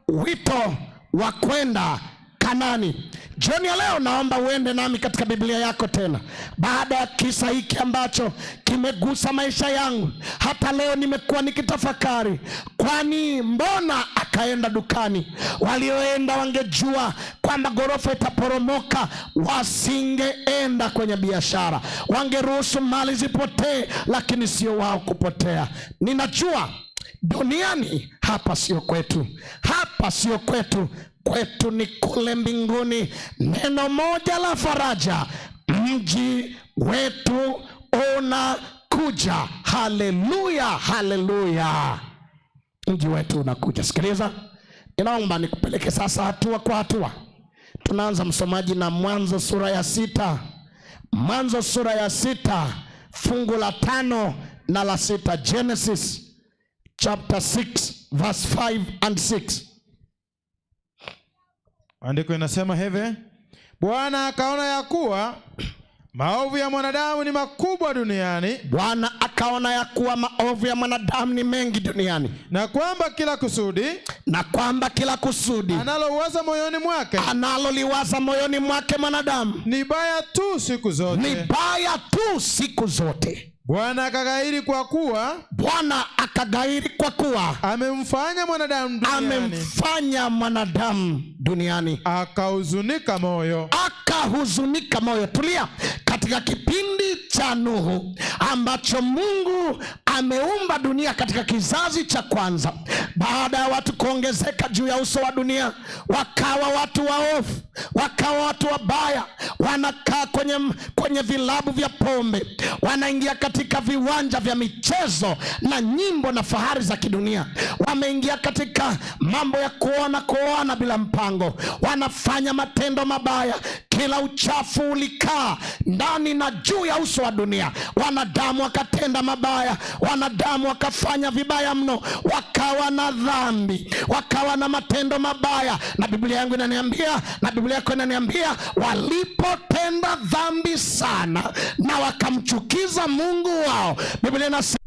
wito wa kwenda Kanani. Jioni ya leo naomba uende nami katika Biblia yako tena, baada ya kisa hiki ambacho kimegusa maisha yangu. Hata leo nimekuwa nikitafakari, kwani mbona akaenda dukani? Walioenda wangejua kwamba ghorofa itaporomoka, wasingeenda kwenye biashara, wangeruhusu mali zipotee, lakini sio wao kupotea. Ninajua duniani hapa sio kwetu, hapa sio kwetu, kwetu ni kule mbinguni. Neno moja la faraja, mji wetu unakuja. Haleluya, haleluya, mji wetu unakuja. Sikiliza, ninaomba nikupeleke sasa hatua kwa hatua. Tunaanza msomaji na Mwanzo sura ya 6, Mwanzo sura ya 6 fungu la 5 na la 6, Genesis chapter 6 verse 5 and 6. Andiko inasema hivi: Bwana akaona ya kuwa maovu ya mwanadamu ni makubwa duniani. Bwana akaona ya kuwa maovu ya mwanadamu ni mengi duniani, na kwamba kila kusudi, na kwamba kila kusudi analowaza moyoni mwake, analoliwaza moyoni mwake mwanadamu ni baya tu siku zote, ni baya tu siku zote. Bwana akagairi kwa kuwa, Bwana akagairi kwa kuwa amemfanya mwanadamu duniani, amemfanya mwanadamu duniani, akahuzunika moyo, akahuzunika moyo. Tulia. Katika kipindi cha Nuhu ambacho Mungu ameumba dunia katika kizazi cha kwanza, baada ya watu kuongezeka juu ya uso wa dunia, wakawa watu waovu, wakawa watu wabaya, wanakaa kwenye vilabu vya pombe, wanaingia katika viwanja vya michezo na nyimbo na fahari za kidunia, wameingia katika mambo ya kuoana bila mpango, wanafanya matendo mabaya. Kila uchafu ulikaa ndani na juu ya uso wa dunia. Wanadamu wakatenda mabaya, wanadamu wakafanya vibaya mno, wakawa na dhambi, wakawa na matendo mabaya. Na Biblia yangu inaniambia, na Biblia yako inaniambia, walipotenda dhambi sana na wakamchukiza Mungu wao, Biblia inasema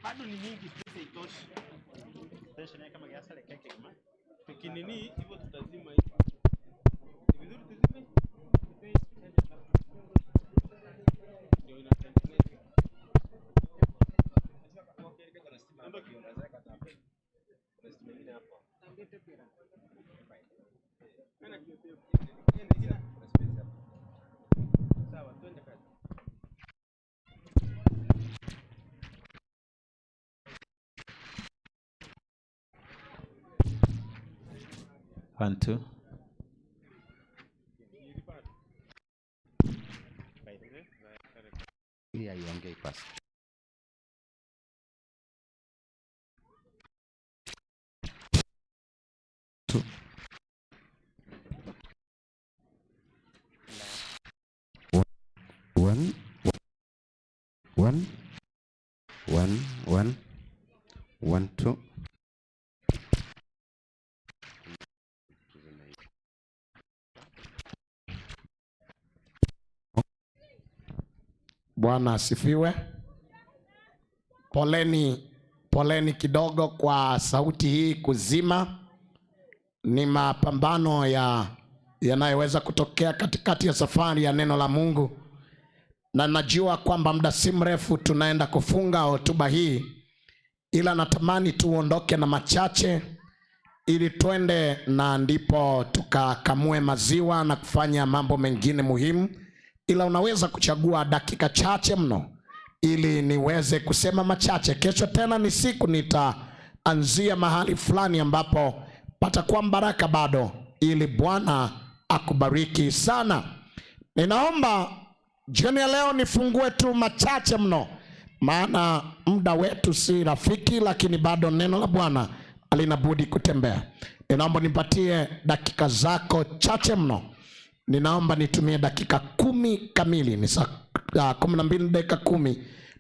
Bado ni mingi, pesa itoshi. Tukinini hivyo tutazima hivi. Ni vizuri tuzime? Ndio inatengeneza. Sawa, twende kazi. One, two. Hii haiongei pasi. One, one, one, one, one, two. Bwana asifiwe. Poleni, poleni kidogo kwa sauti hii kuzima. Ni mapambano yanayoweza kutokea katikati ya safari ya neno la Mungu, na najua kwamba muda si mrefu tunaenda kufunga hotuba hii, ila natamani tuondoke na machache ili twende na ndipo tukakamue maziwa na kufanya mambo mengine muhimu. Ila unaweza kuchagua dakika chache mno ili niweze kusema machache. Kesho tena ni siku nitaanzia mahali fulani ambapo patakuwa baraka bado, ili Bwana akubariki sana. Ninaomba jioni ya leo nifungue tu machache mno, maana muda wetu si rafiki, lakini bado neno la Bwana halina budi kutembea. Ninaomba nipatie dakika zako chache mno. Ninaomba nitumie dakika 10 kamili, ni saa 12 dakika 10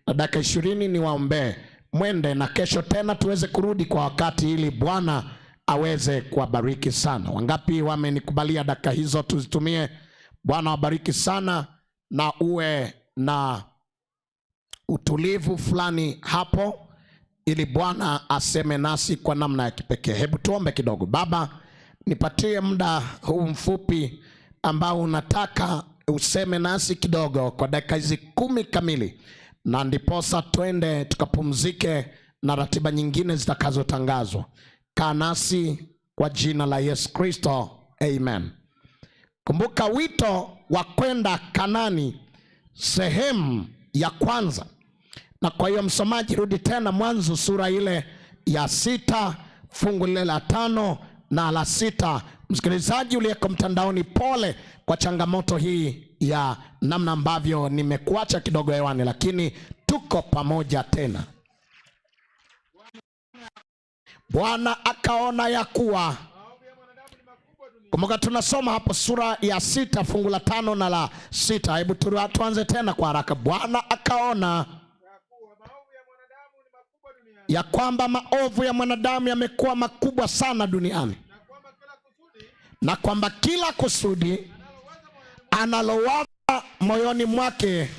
na dakika 20 niwaombee mwende, na kesho tena tuweze kurudi kwa wakati ili Bwana aweze kuwabariki sana. Wangapi wamenikubalia dakika hizo tuzitumie? Bwana wabariki sana, na uwe na utulivu fulani hapo ili Bwana aseme nasi kwa namna ya kipekee. Hebu tuombe kidogo. Baba, nipatie muda huu mfupi ambao unataka useme nasi kidogo kwa dakika hizi 10 kamili, na ndiposa twende tukapumzike na ratiba nyingine zitakazotangazwa. Kaa nasi kwa jina la Yesu Kristo, amen. Kumbuka wito wa kwenda Kanani sehemu ya kwanza. Na kwa hiyo msomaji, rudi tena Mwanzo sura ile ya 6 fungu lile la 5 na la 6. Msikilizaji uliyeko mtandaoni, pole kwa changamoto hii ya namna ambavyo nimekuacha kidogo hewani, lakini tuko pamoja tena. Bwana akaona ya kuwa, kumbuka tunasoma hapo sura ya 6 fungu la 5 na la 6. Hebu tuanze tena kwa haraka. Bwana akaona ya kwamba maovu ya mwanadamu yamekuwa makubwa sana duniani, na kwamba kila kusudi analowaza moyoni mwake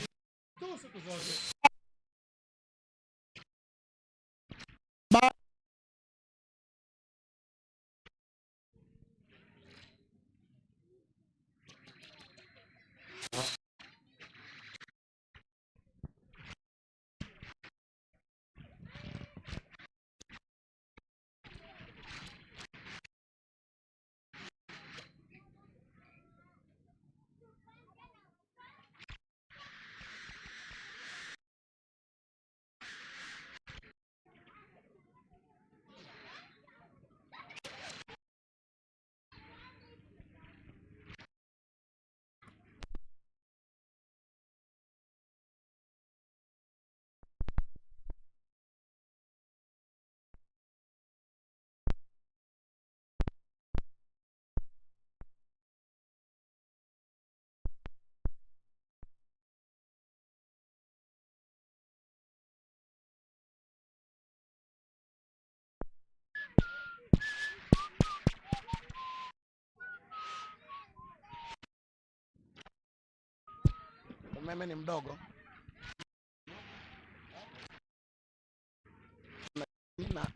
Umeme ni mdogo.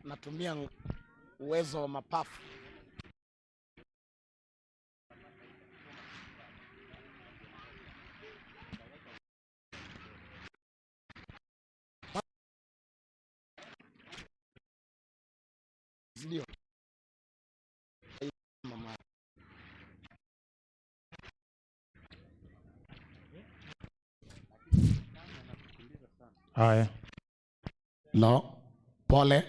Natumia uwezo wa mapafu. Ndio. Mama. Haya. No, pole.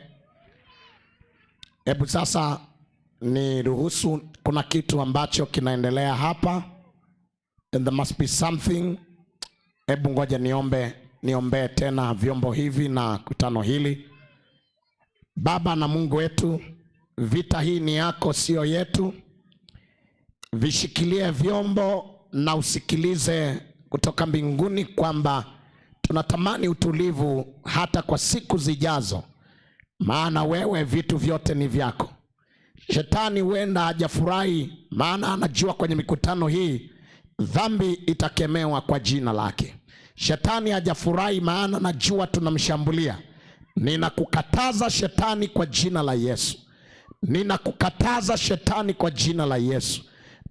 Hebu sasa ni ruhusu, kuna kitu ambacho kinaendelea hapa, and there must be something. Hebu ngoja niombee tena vyombo hivi na kutano hili. Baba na Mungu wetu, vita hii ni yako, sio yetu. Vishikilie vyombo na usikilize kutoka mbinguni kwamba tunatamani utulivu hata kwa siku zijazo, maana wewe vitu vyote ni vyako. Shetani huenda hajafurahi, maana anajua kwenye mikutano hii dhambi itakemewa kwa jina lake. Shetani hajafurahi, maana anajua tunamshambulia. Ninakukataza shetani kwa jina la Yesu. Ninakukataza shetani kwa jina la Yesu.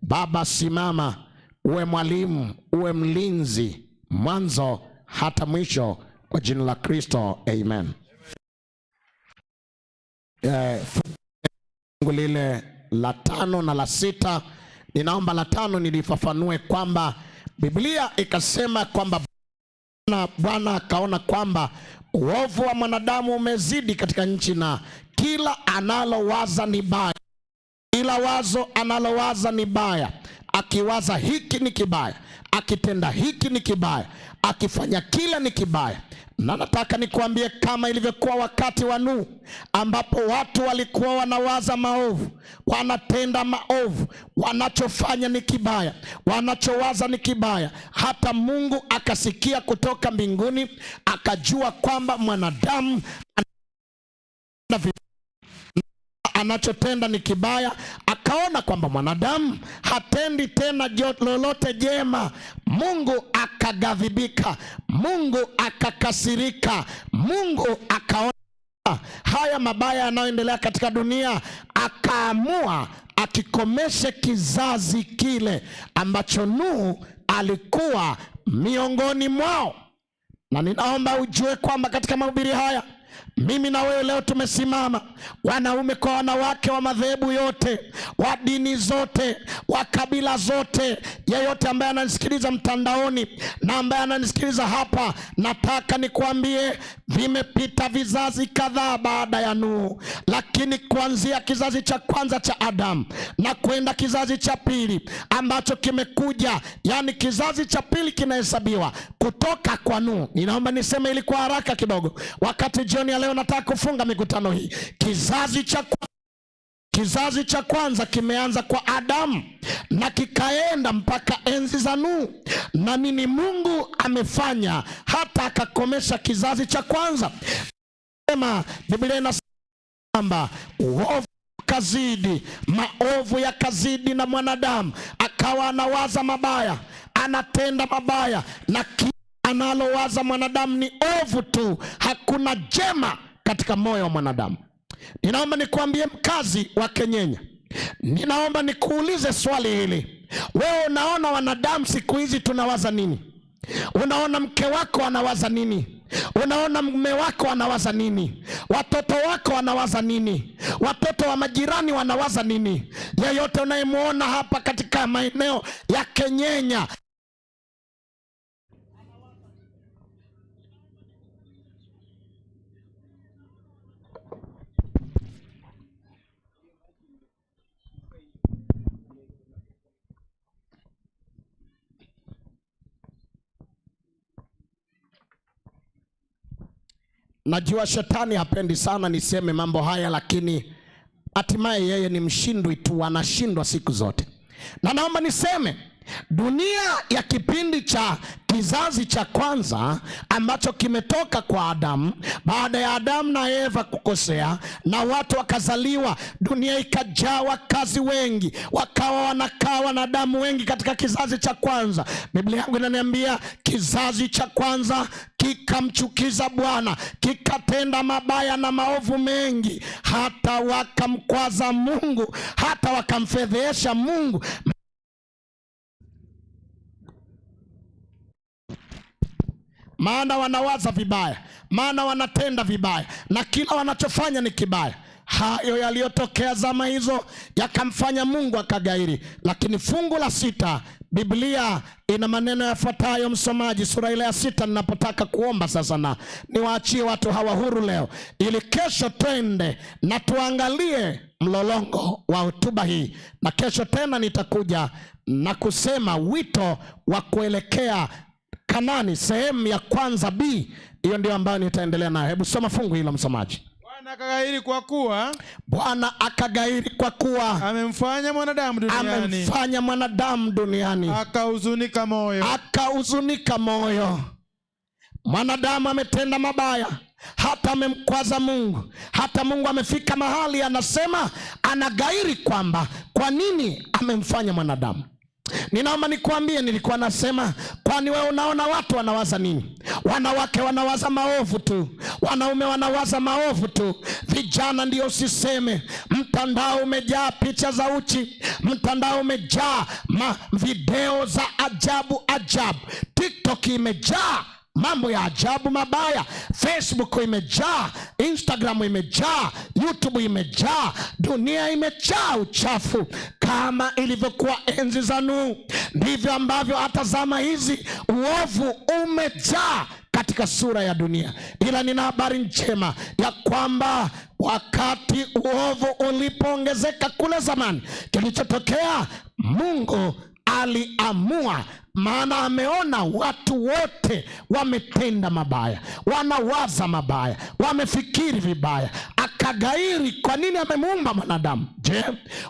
Baba, simama, uwe mwalimu, uwe mlinzi, mwanzo hata mwisho, kwa jina la Kristo, amen. Fungu lile la 5 na la 6, ninaomba la 5 nilifafanue kwamba Biblia ikasema kwamba Bwana akaona kwamba uovu wa mwanadamu umezidi katika nchi, na kila analowaza ni baya. Kila wazo analowaza ni baya. Akiwaza hiki ni kibaya, akitenda hiki ni kibaya, akifanya kila ni kibaya. Na nataka nikuambie, kama ilivyokuwa wakati wa Nuhu, ambapo watu walikuwa wanawaza maovu, wanatenda maovu, wanachofanya ni kibaya, wanachowaza ni kibaya, hata Mungu akasikia kutoka mbinguni, akajua kwamba mwanadamu anachotenda ni kibaya. Akaona kwamba mwanadamu hatendi tena lolote jema. Mungu akaghadhibika, Mungu akakasirika, Mungu akaona haya mabaya yanayoendelea katika dunia, akaamua akikomeshe kizazi kile ambacho Nuhu alikuwa miongoni mwao. Na ninaomba ujue kwamba katika mahubiri haya mimi na wewe leo tumesimama, wanaume kwa wanawake, wa madhehebu yote, wa dini zote, wa kabila zote, yeyote ambaye ananisikiliza mtandaoni na ambaye ananisikiliza hapa, nataka nikuambie, vimepita vizazi kadhaa baada ya Nuhu, lakini kuanzia kizazi cha kwanza cha Adamu na kwenda kizazi cha pili ambacho kimekuja, yani kizazi cha pili kinahesabiwa kutoka kwa Nuhu. Ninaomba niseme ili kwa haraka kidogo, wakati jioni ya leo nataka kufunga mikutano hii. Kizazi cha kwanza kimeanza kwa Adamu na kikaenda mpaka enzi za Nuhu. Na nini Mungu amefanya hata akakomesha kizazi cha kwanza? Sema, Biblia inasema kwamba uovu kazidi, maovu yakazidi, na mwanadamu akawa anawaza mabaya, anatenda mabaya, na kila analowaza mwanadamu ni ovu tu, hakuna jema katika moyo wa mwanadamu. Ninaomba nikuambie mkazi wa Kenyenya, ninaomba nikuulize swali hili. Wewe unaona wanadamu siku hizi tunawaza nini? Unaona mke wako anawaza nini? Unaona mume wako anawaza nini? Watoto wako wanawaza nini? Watoto wa majirani wanawaza nini? Yeyote unayemuona hapa katika maeneo ya Kenyenya, najua shetani hapendi sana niseme mambo haya, lakini hatimaye yeye ni mshindwi tu, anashindwa siku zote. Na naomba niseme Dunia ya kipindi cha kizazi cha kwanza ambacho kimetoka kwa Adamu, baada ya Adamu na Eva kukosea na watu wakazaliwa, dunia ikajaa wakazi wengi, wakawa wanakaa wanadamu wengi katika kizazi cha kwanza. Biblia yangu inaniambia kizazi cha kwanza kikamchukiza Bwana, kikatenda mabaya na maovu mengi, hata wakamkwaza Mungu, hata wakamfedhehesha Mungu. Maana wanawaza vibaya, maana wanatenda vibaya, na kila wanachofanya ni kibaya. Hayo yaliyotokea zama hizo yakamfanya Mungu akagairi. Lakini fungu la 6, Biblia ina maneno yafuatayo, msomaji, sura ile ya 6, ninapotaka kuomba sasa na niwaachie watu hawa huru leo, ili kesho twende na tuangalie mlolongo wa hotuba hii, na kesho tena nitakuja na kusema wito wa kuelekea Kanani, sehemu ya kwanza B. Hiyo ndio ambayo nitaendelea nayo. Hebu soma fungu hilo, msomaji. Bwana akagairi kwa kuwa, Bwana akagairi kwa kuwa amemfanya mwanadamu duniani, amemfanya mwanadamu duniani, akahuzunika moyo, akahuzunika moyo. Mwanadamu ametenda mabaya, hata amemkwaza Mungu, hata Mungu amefika mahali anasema anagairi kwamba kwa nini amemfanya mwanadamu. Ninaomba nikuambie, nilikuwa nasema, kwani wewe unaona watu wanawaza nini? Wanawake wanawaza maovu tu, wanaume wanawaza maovu tu, vijana ndio usiseme. Mtandao umejaa picha za uchi, mtandao umejaa video za ajabu ajabu, TikTok imejaa mambo ya ajabu mabaya, Facebook imejaa, Instagram imejaa, YouTube imejaa, dunia imejaa uchafu. Kama ilivyokuwa enzi za Nuhu, ndivyo ambavyo hata zama hizi uovu umejaa katika sura ya dunia. Ila nina habari njema ya kwamba wakati uovu ulipoongezeka kule zamani, kilichotokea, Mungu aliamua, maana ameona watu wote wametenda mabaya, wanawaza mabaya, wamefikiri vibaya, akagairi kwa nini amemuumba mwanadamu. Je,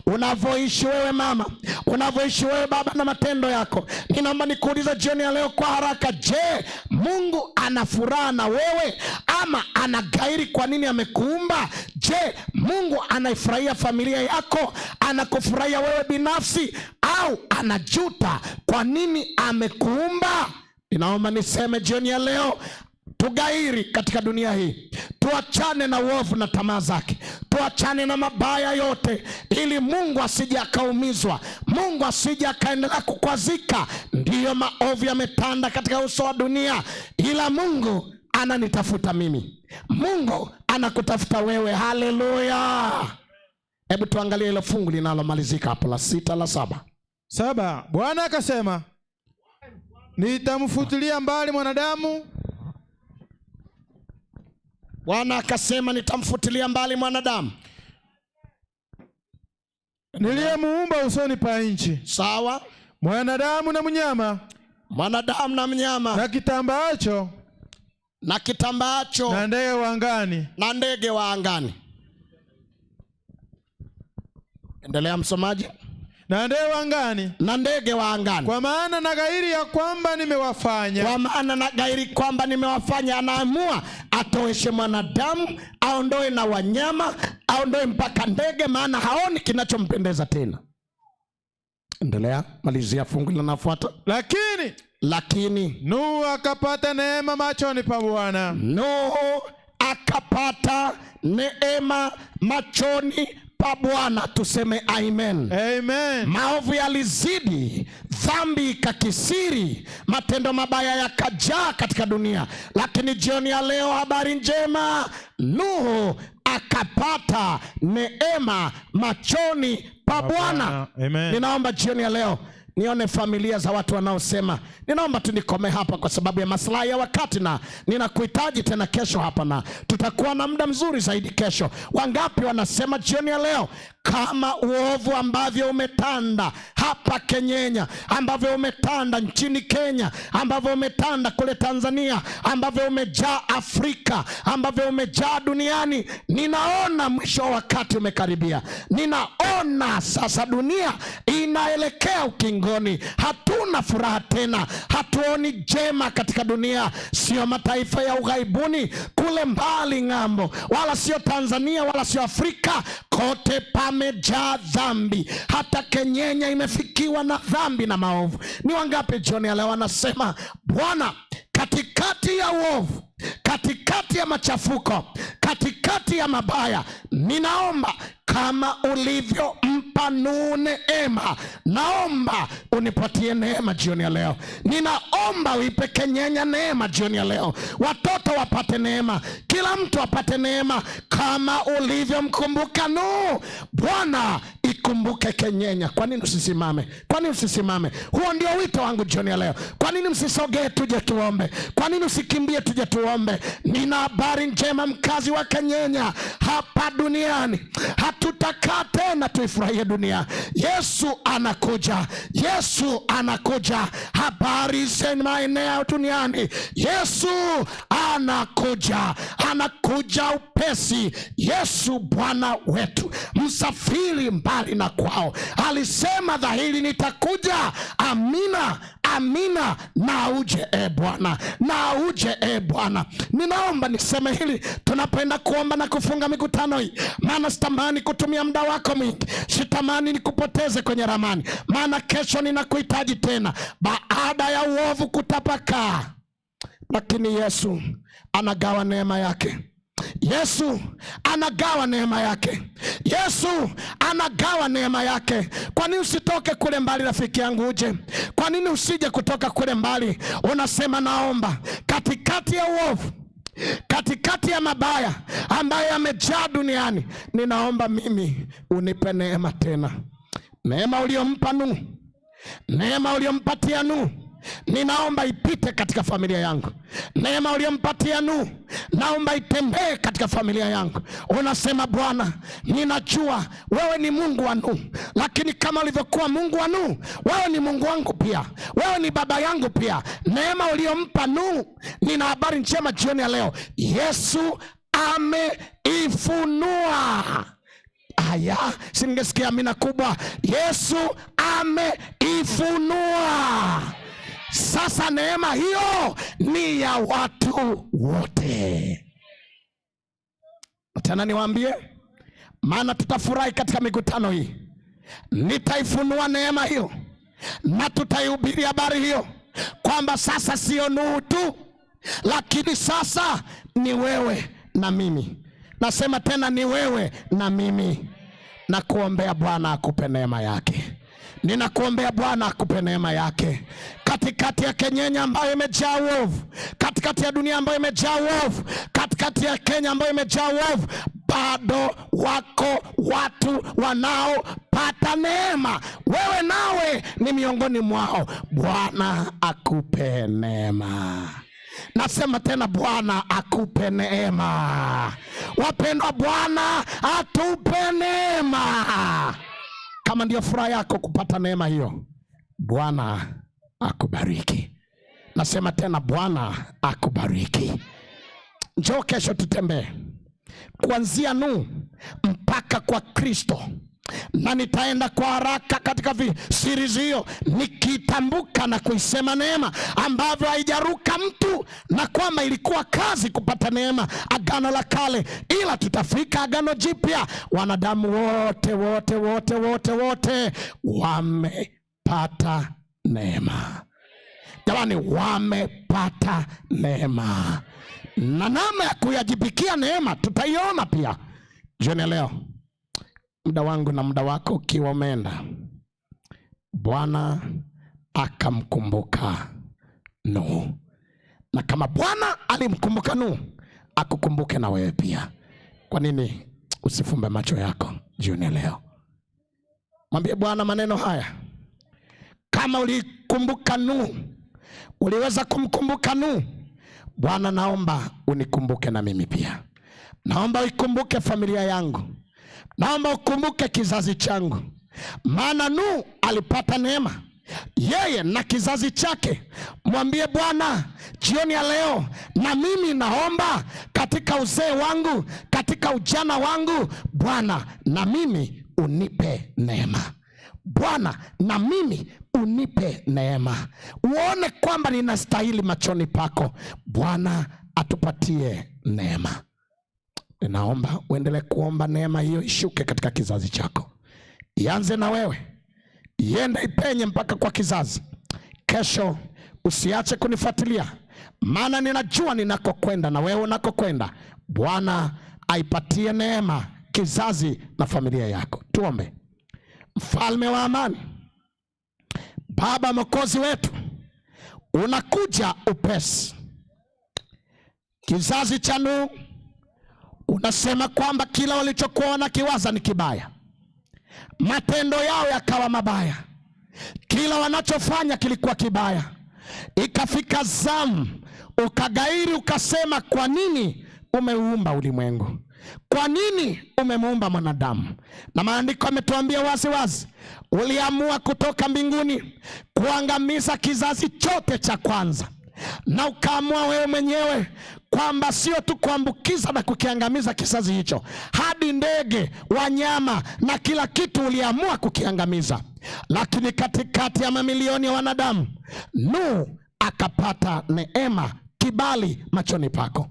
unavyoishi wewe mama, unavyoishi wewe baba na matendo yako, ninaomba nikuulize jioni ya leo kwa haraka, je, Mungu ana furaha na wewe ama anagairi kwa nini amekuumba? Je, Mungu anaifurahia familia yako, anakufurahia wewe binafsi, au anajuta kwa nini amekuumba? Ninaomba niseme jioni ya leo, tugairi katika dunia hii, tuachane na uovu na tamaa zake, tuachane na mabaya yote, ili Mungu asije akaumizwa, Mungu asije akaendelea kukwazika. Ndiyo maovu yametanda katika uso wa dunia, ila Mungu ananitafuta mimi, Mungu anakutafuta wewe. Haleluya! Hebu tuangalie hilo fungu linalomalizika hapo, la 6 la 7. 7. Bwana akasema, nitamfutilia mbali mwanadamu. Bwana akasema nitamfutilia mbali mwanadamu niliyemuumba usoni pa nchi. Sawa. Mwanadamu na mnyama, mwanadamu na mnyama, na kitambaacho, na kitambaacho, na ndege wa angani, na ndege wa angani. Endelea msomaji. Na ndege wa angani, na ndege wa angani. Kwa maana na gairi ya kwamba nimewafanya, kwa maana na gairi kwamba nimewafanya. Anaamua atoeshe mwanadamu, aondoe na wanyama, aondoe mpaka ndege, maana haoni kinachompendeza tena. Endelea, malizia fungu linalofuata. Lakini Nuhu akapata neema machoni pa Bwana. Nuhu akapata neema machoni pa Bwana. Tuseme amen. Amen. Maovu yalizidi, dhambi ikakisiri, matendo mabaya yakajaa katika dunia. Lakini jioni ya leo habari njema, Nuhu akapata neema machoni pa Bwana. Amen. Ninaomba jioni ya leo nione familia za watu wanaosema, ninaomba tu nikome hapa kwa sababu ya maslahi ya wakati, na ninakuhitaji tena kesho hapa, na tutakuwa na muda mzuri zaidi kesho. Wangapi wanasema jioni ya leo, kama uovu ambavyo umetanda hapa Kenyenya, ambavyo umetanda nchini Kenya, ambavyo umetanda kule Tanzania, ambavyo umejaa Afrika, ambavyo umejaa duniani, ninaona mwisho wa wakati umekaribia. Ninaona Ona sasa dunia inaelekea ukingoni, hatuna furaha tena, hatuoni jema katika dunia. Sio mataifa ya ughaibuni kule mbali ng'ambo, wala sio Tanzania wala sio Afrika, kote pamejaa dhambi. Hata Kenyenya imefikiwa na dhambi na maovu. Ni wangapi jioni ya leo wanasema, Bwana, katikati ya uovu, katikati ya machafuko, katikati ya mabaya, ninaomba kama ulivyompa Nuhu neema, naomba unipatie neema jioni ya leo. Ninaomba uipe Kenyenya neema jioni ya leo, watoto wapate neema, kila mtu apate neema kama ulivyomkumbuka Nuhu. Bwana, ikumbuke Kenyenya. Kwa nini usisimame? Kwa nini usisimame? Huo ndio wito wangu jioni ya leo. Kwa nini msisogee tuje tuombe? Kwa nini usikimbie tuje tuombe? Nina habari njema, mkazi wa Kenyenya, hapa duniani hatutakaa tena tuifurahie dunia. Yesu anakuja, Yesu anakuja. Habari za maeneo duniani, Yesu anakuja, anakuja upesi. Yesu Bwana wetu, msafiri mbali na kwao, alisema dhahiri, nitakuja. Amina, amina. Na uje e Bwana, na uje e Bwana. Ninaomba niseme hili tunapenda kuomba na kufunga mikutano hii, maana sitamani kutumia muda wako mwingi, sitamani nikupoteze kwenye ramani, maana kesho ninakuhitaji tena, baada ya uovu kutapakaa. Lakini Yesu anagawa neema yake. Yesu anagawa neema yake. Yesu anagawa neema yake. Kwa nini usitoke kule mbali, rafiki yangu, uje? Kwa nini usije kutoka kule mbali? Unasema naomba, katikati ya uovu, katikati ya mabaya ambayo yamejaa duniani, ninaomba mimi unipe neema tena, neema uliyompa Nuhu, neema uliyompatia Nuhu, ninaomba ipite katika familia yangu. Neema uliyompatia Nuhu, naomba itembee katika familia yangu. Unasema, Bwana, ninajua wewe ni Mungu wa Nuhu, lakini kama ulivyokuwa Mungu wa Nuhu, wewe ni Mungu wangu pia, wewe ni baba yangu pia. Neema uliyompa Nuhu, nina habari njema jioni ya leo, Yesu ameifunua. Aya, singesikia amina kubwa. Yesu ameifunua. Sasa neema hiyo ni ya watu wote. Tena niwaambie, maana tutafurahi katika mikutano hii. Nitaifunua neema hiyo na tutaihubiri habari hiyo, kwamba sasa sio Nuhu tu, lakini sasa ni wewe na mimi. Nasema tena ni wewe na mimi. Nakuombea Bwana akupe neema yake. Ninakuombea Bwana akupe neema yake katikati ya Kenyenya ambayo imejaa uovu, katikati ya dunia ambayo imejaa uovu, katikati ya Kenya ambayo imejaa uovu, bado wako watu wanaopata neema. Wewe nawe ni miongoni mwao. Bwana akupe neema. Nasema tena, Bwana akupe neema. Wapendwa, Bwana atupe neema. Kama ndio furaha yako kupata neema hiyo, Bwana akubariki. Nasema tena, Bwana akubariki. Njoo kesho tutembee kuanzia Nuhu mpaka kwa Kristo, na nitaenda kwa haraka katika series hiyo, nikitambuka na kuisema neema ambavyo haijaruka mtu, na kwamba ilikuwa kazi kupata neema Agano la Kale, ila tutafika Agano Jipya, wanadamu wote wote wote wote wote wamepata neema. Jamani, wamepata neema, na namna ya kuyajibikia neema tutaiona pia jioni leo. Muda wangu na muda wako ukiwa umeenda, Bwana akamkumbuka Nuhu, na kama Bwana alimkumbuka Nuhu, akukumbuke na wewe pia. Kwa nini usifumbe macho yako jioni leo? Mwambie Bwana maneno haya. Kama ulikumbuka Nuhu, uliweza kumkumbuka Nuhu, Bwana naomba unikumbuke na mimi pia. Naomba uikumbuke familia yangu, naomba ukumbuke kizazi changu, maana Nuhu alipata neema, yeye na kizazi chake. Mwambie Bwana jioni ya leo, na mimi naomba katika uzee wangu, katika ujana wangu, Bwana na mimi unipe neema. Bwana, na mimi unipe neema, uone kwamba ninastahili machoni pako. Bwana atupatie neema. Ninaomba uendelee kuomba neema hiyo ishuke katika kizazi chako, ianze na wewe, iende ipenye mpaka kwa kizazi. Kesho usiache kunifuatilia, maana ninajua ninakokwenda na wewe unakokwenda. Bwana aipatie neema kizazi na familia yako. Tuombe. Mfalme wa amani, Baba Mwokozi wetu, unakuja upesi. Kizazi cha Nuhu, unasema kwamba kila walichokuwa wanakiwaza ni kibaya, matendo yao yakawa mabaya, kila wanachofanya kilikuwa kibaya. Ikafika zamu ukagairi, ukasema, kwa nini umeuumba ulimwengu? Kwa nini umemuumba mwanadamu? Na maandiko yametuambia wazi wazi, uliamua kutoka mbinguni kuangamiza kizazi chote cha kwanza, na ukaamua wewe mwenyewe kwamba sio tu kuambukiza na kukiangamiza kizazi hicho, hadi ndege, wanyama na kila kitu uliamua kukiangamiza. Lakini katikati ya mamilioni ya wanadamu, Nuhu akapata neema, kibali machoni pako.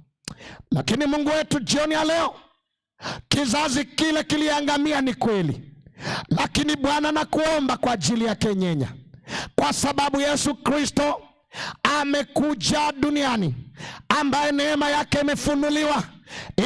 Lakini Mungu wetu, jioni ya leo, kizazi kile kiliangamia, ni kweli. Lakini Bwana, nakuomba kwa ajili ya Kenyenya, kwa sababu Yesu Kristo amekuja duniani, ambaye neema yake imefunuliwa,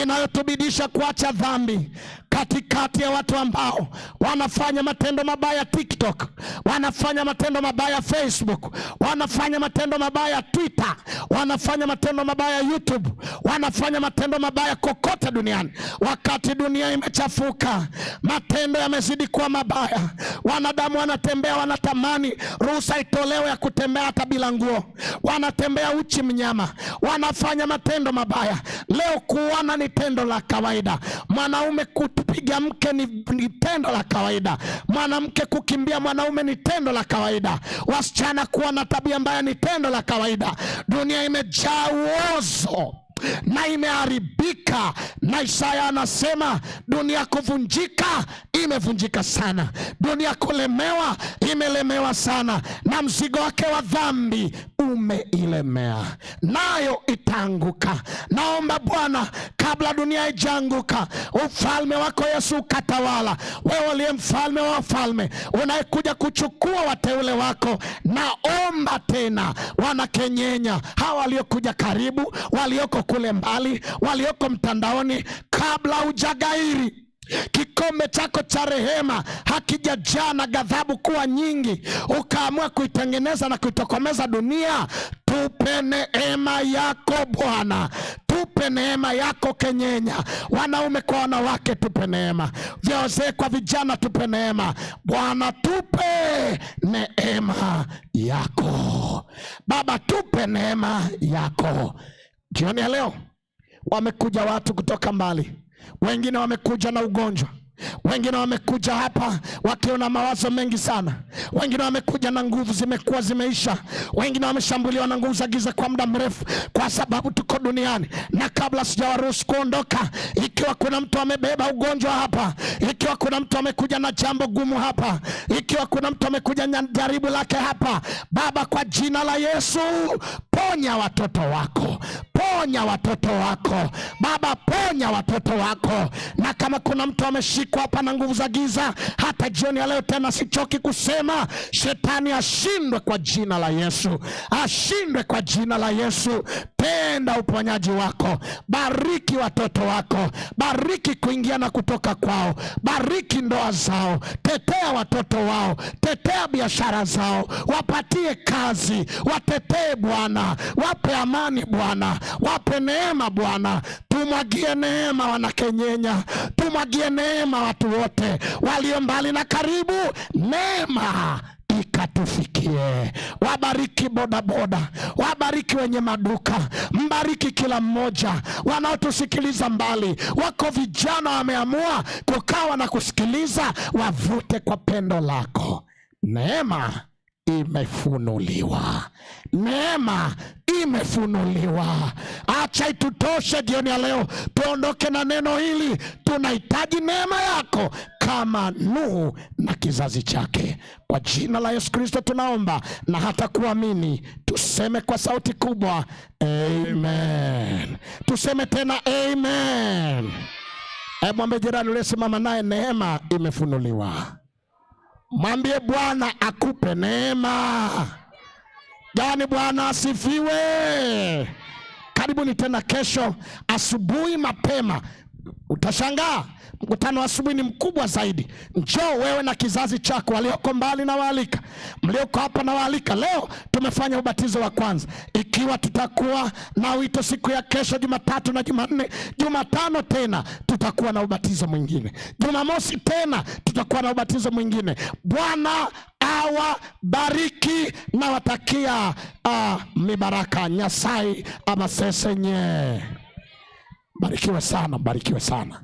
inayotubidisha kuacha dhambi katikati ya watu ambao wanafanya matendo mabaya TikTok, wanafanya matendo mabaya Facebook, wanafanya matendo mabaya Twitter, wanafanya matendo mabaya YouTube, wanafanya matendo mabaya kokote duniani. Wakati dunia imechafuka, matendo yamezidi kuwa mabaya, wanadamu wanatembea, wanatamani ruhusa itolewe ya kutembea hata bila nguo, wanatembea uchi mnyama, wanafanya matendo mabaya. Leo kuoana ni tendo la kawaida, mwanaume kupiga mke ni tendo la kawaida, mwanamke kukimbia mwanaume ni tendo la kawaida, wasichana kuwa na tabia mbaya ni tendo la kawaida. Dunia imejaa uozo na imeharibika, na Isaya anasema dunia kuvunjika imevunjika sana, dunia kulemewa imelemewa sana, na mzigo wake wa dhambi umeilemea, nayo itaanguka. Naomba Bwana, kabla dunia haijaanguka, ufalme wako Yesu ukatawala. Wewe uliye mfalme wa wafalme, unayekuja kuchukua wateule wako, naomba tena wanakenyenya hawa waliokuja karibu, walioko kule mbali, walioko mtandaoni, kabla hujagairi kikombe chako cha rehema hakijajaa na ghadhabu kuwa nyingi, ukaamua kuitengeneza na kuitokomeza dunia, tupe neema yako Bwana, tupe neema yako Kenyenya. Wanaume kwa wanawake tupe neema, wazee kwa vijana tupe neema Bwana, tupe neema yako Baba, tupe neema yako. Jioni ya leo wamekuja watu kutoka mbali, wengine wamekuja na ugonjwa, wengine wamekuja hapa wakiwa na mawazo mengi sana, wengine wamekuja na nguvu zimekuwa zimeisha, wengine wameshambuliwa na nguvu za giza kwa muda mrefu, kwa sababu tuko duniani. Na kabla sijawaruhusu kuondoka, ikiwa kuna mtu amebeba ugonjwa hapa, ikiwa kuna mtu amekuja na jambo gumu hapa, ikiwa kuna mtu amekuja na jaribu lake hapa, Baba, kwa jina la Yesu, ponya watoto wako, ponya watoto wako Baba, ponya watoto wako. Na kama kuna mtu ameshikwa hapa na nguvu za giza, hata jioni ya leo tena sichoki kusema, shetani ashindwe kwa jina la Yesu, ashindwe kwa jina la Yesu. Tenda uponyaji wako, bariki watoto wako, bariki kuingia na kutoka kwao, bariki ndoa zao, tetea watoto wao, tetea biashara zao, wapatie kazi, watetee Bwana, wape amani Bwana, wape neema Bwana. Tumwagie neema wanakenyenya, tumwagie neema watu wote walio mbali na karibu, neema ikatufikie. Wabariki bodaboda, wabariki wenye maduka, mbariki kila mmoja wanaotusikiliza mbali. Wako vijana wameamua kukawa na kusikiliza, wavute kwa pendo lako. Neema imefunuliwa, neema imefunuliwa. Acha itutoshe jioni ya leo, tuondoke na neno hili. Tunahitaji neema yako. kama Nuhu na kizazi chake. Kwa jina la Yesu Kristo tunaomba na hata kuamini, tuseme kwa sauti kubwa amen. Tuseme tena amen. Hebu mwambie jirani uliyesimama naye, neema imefunuliwa. Mwambie Bwana akupe neema. Gani? Bwana asifiwe. Karibuni tena kesho asubuhi mapema. Utashangaa mkutano wa asubuhi ni mkubwa zaidi. Njoo wewe na kizazi chako, walioko mbali na waalika, mlioko hapa na waalika. Leo tumefanya ubatizo wa kwanza. Ikiwa tutakuwa na wito siku ya kesho Jumatatu na Jumanne, Jumatano tena tutakuwa na ubatizo mwingine, Jumamosi tena tutakuwa na ubatizo mwingine. Bwana awabariki na watakia mibaraka. Nyasai abasesenye. Barikiwe sana, barikiwe sana.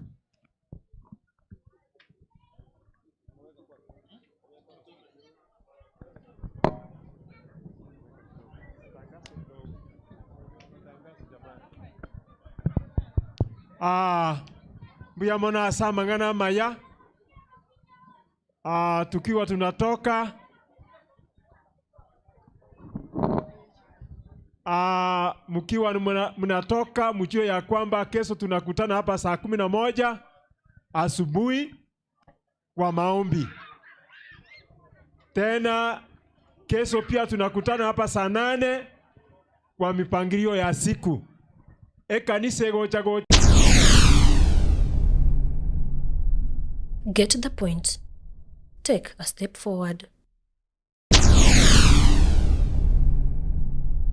Mbuya mona asamang'ana maya. Tukiwa tunatoka mkiwa mnatoka mjue ya kwamba kesho tunakutana hapa saa 11 asubuhi kwa maombi. Tena kesho pia tunakutana hapa saa 8 kwa mipangilio ya siku. Ekanisa gocha gocha. Get the point. Take a step forward.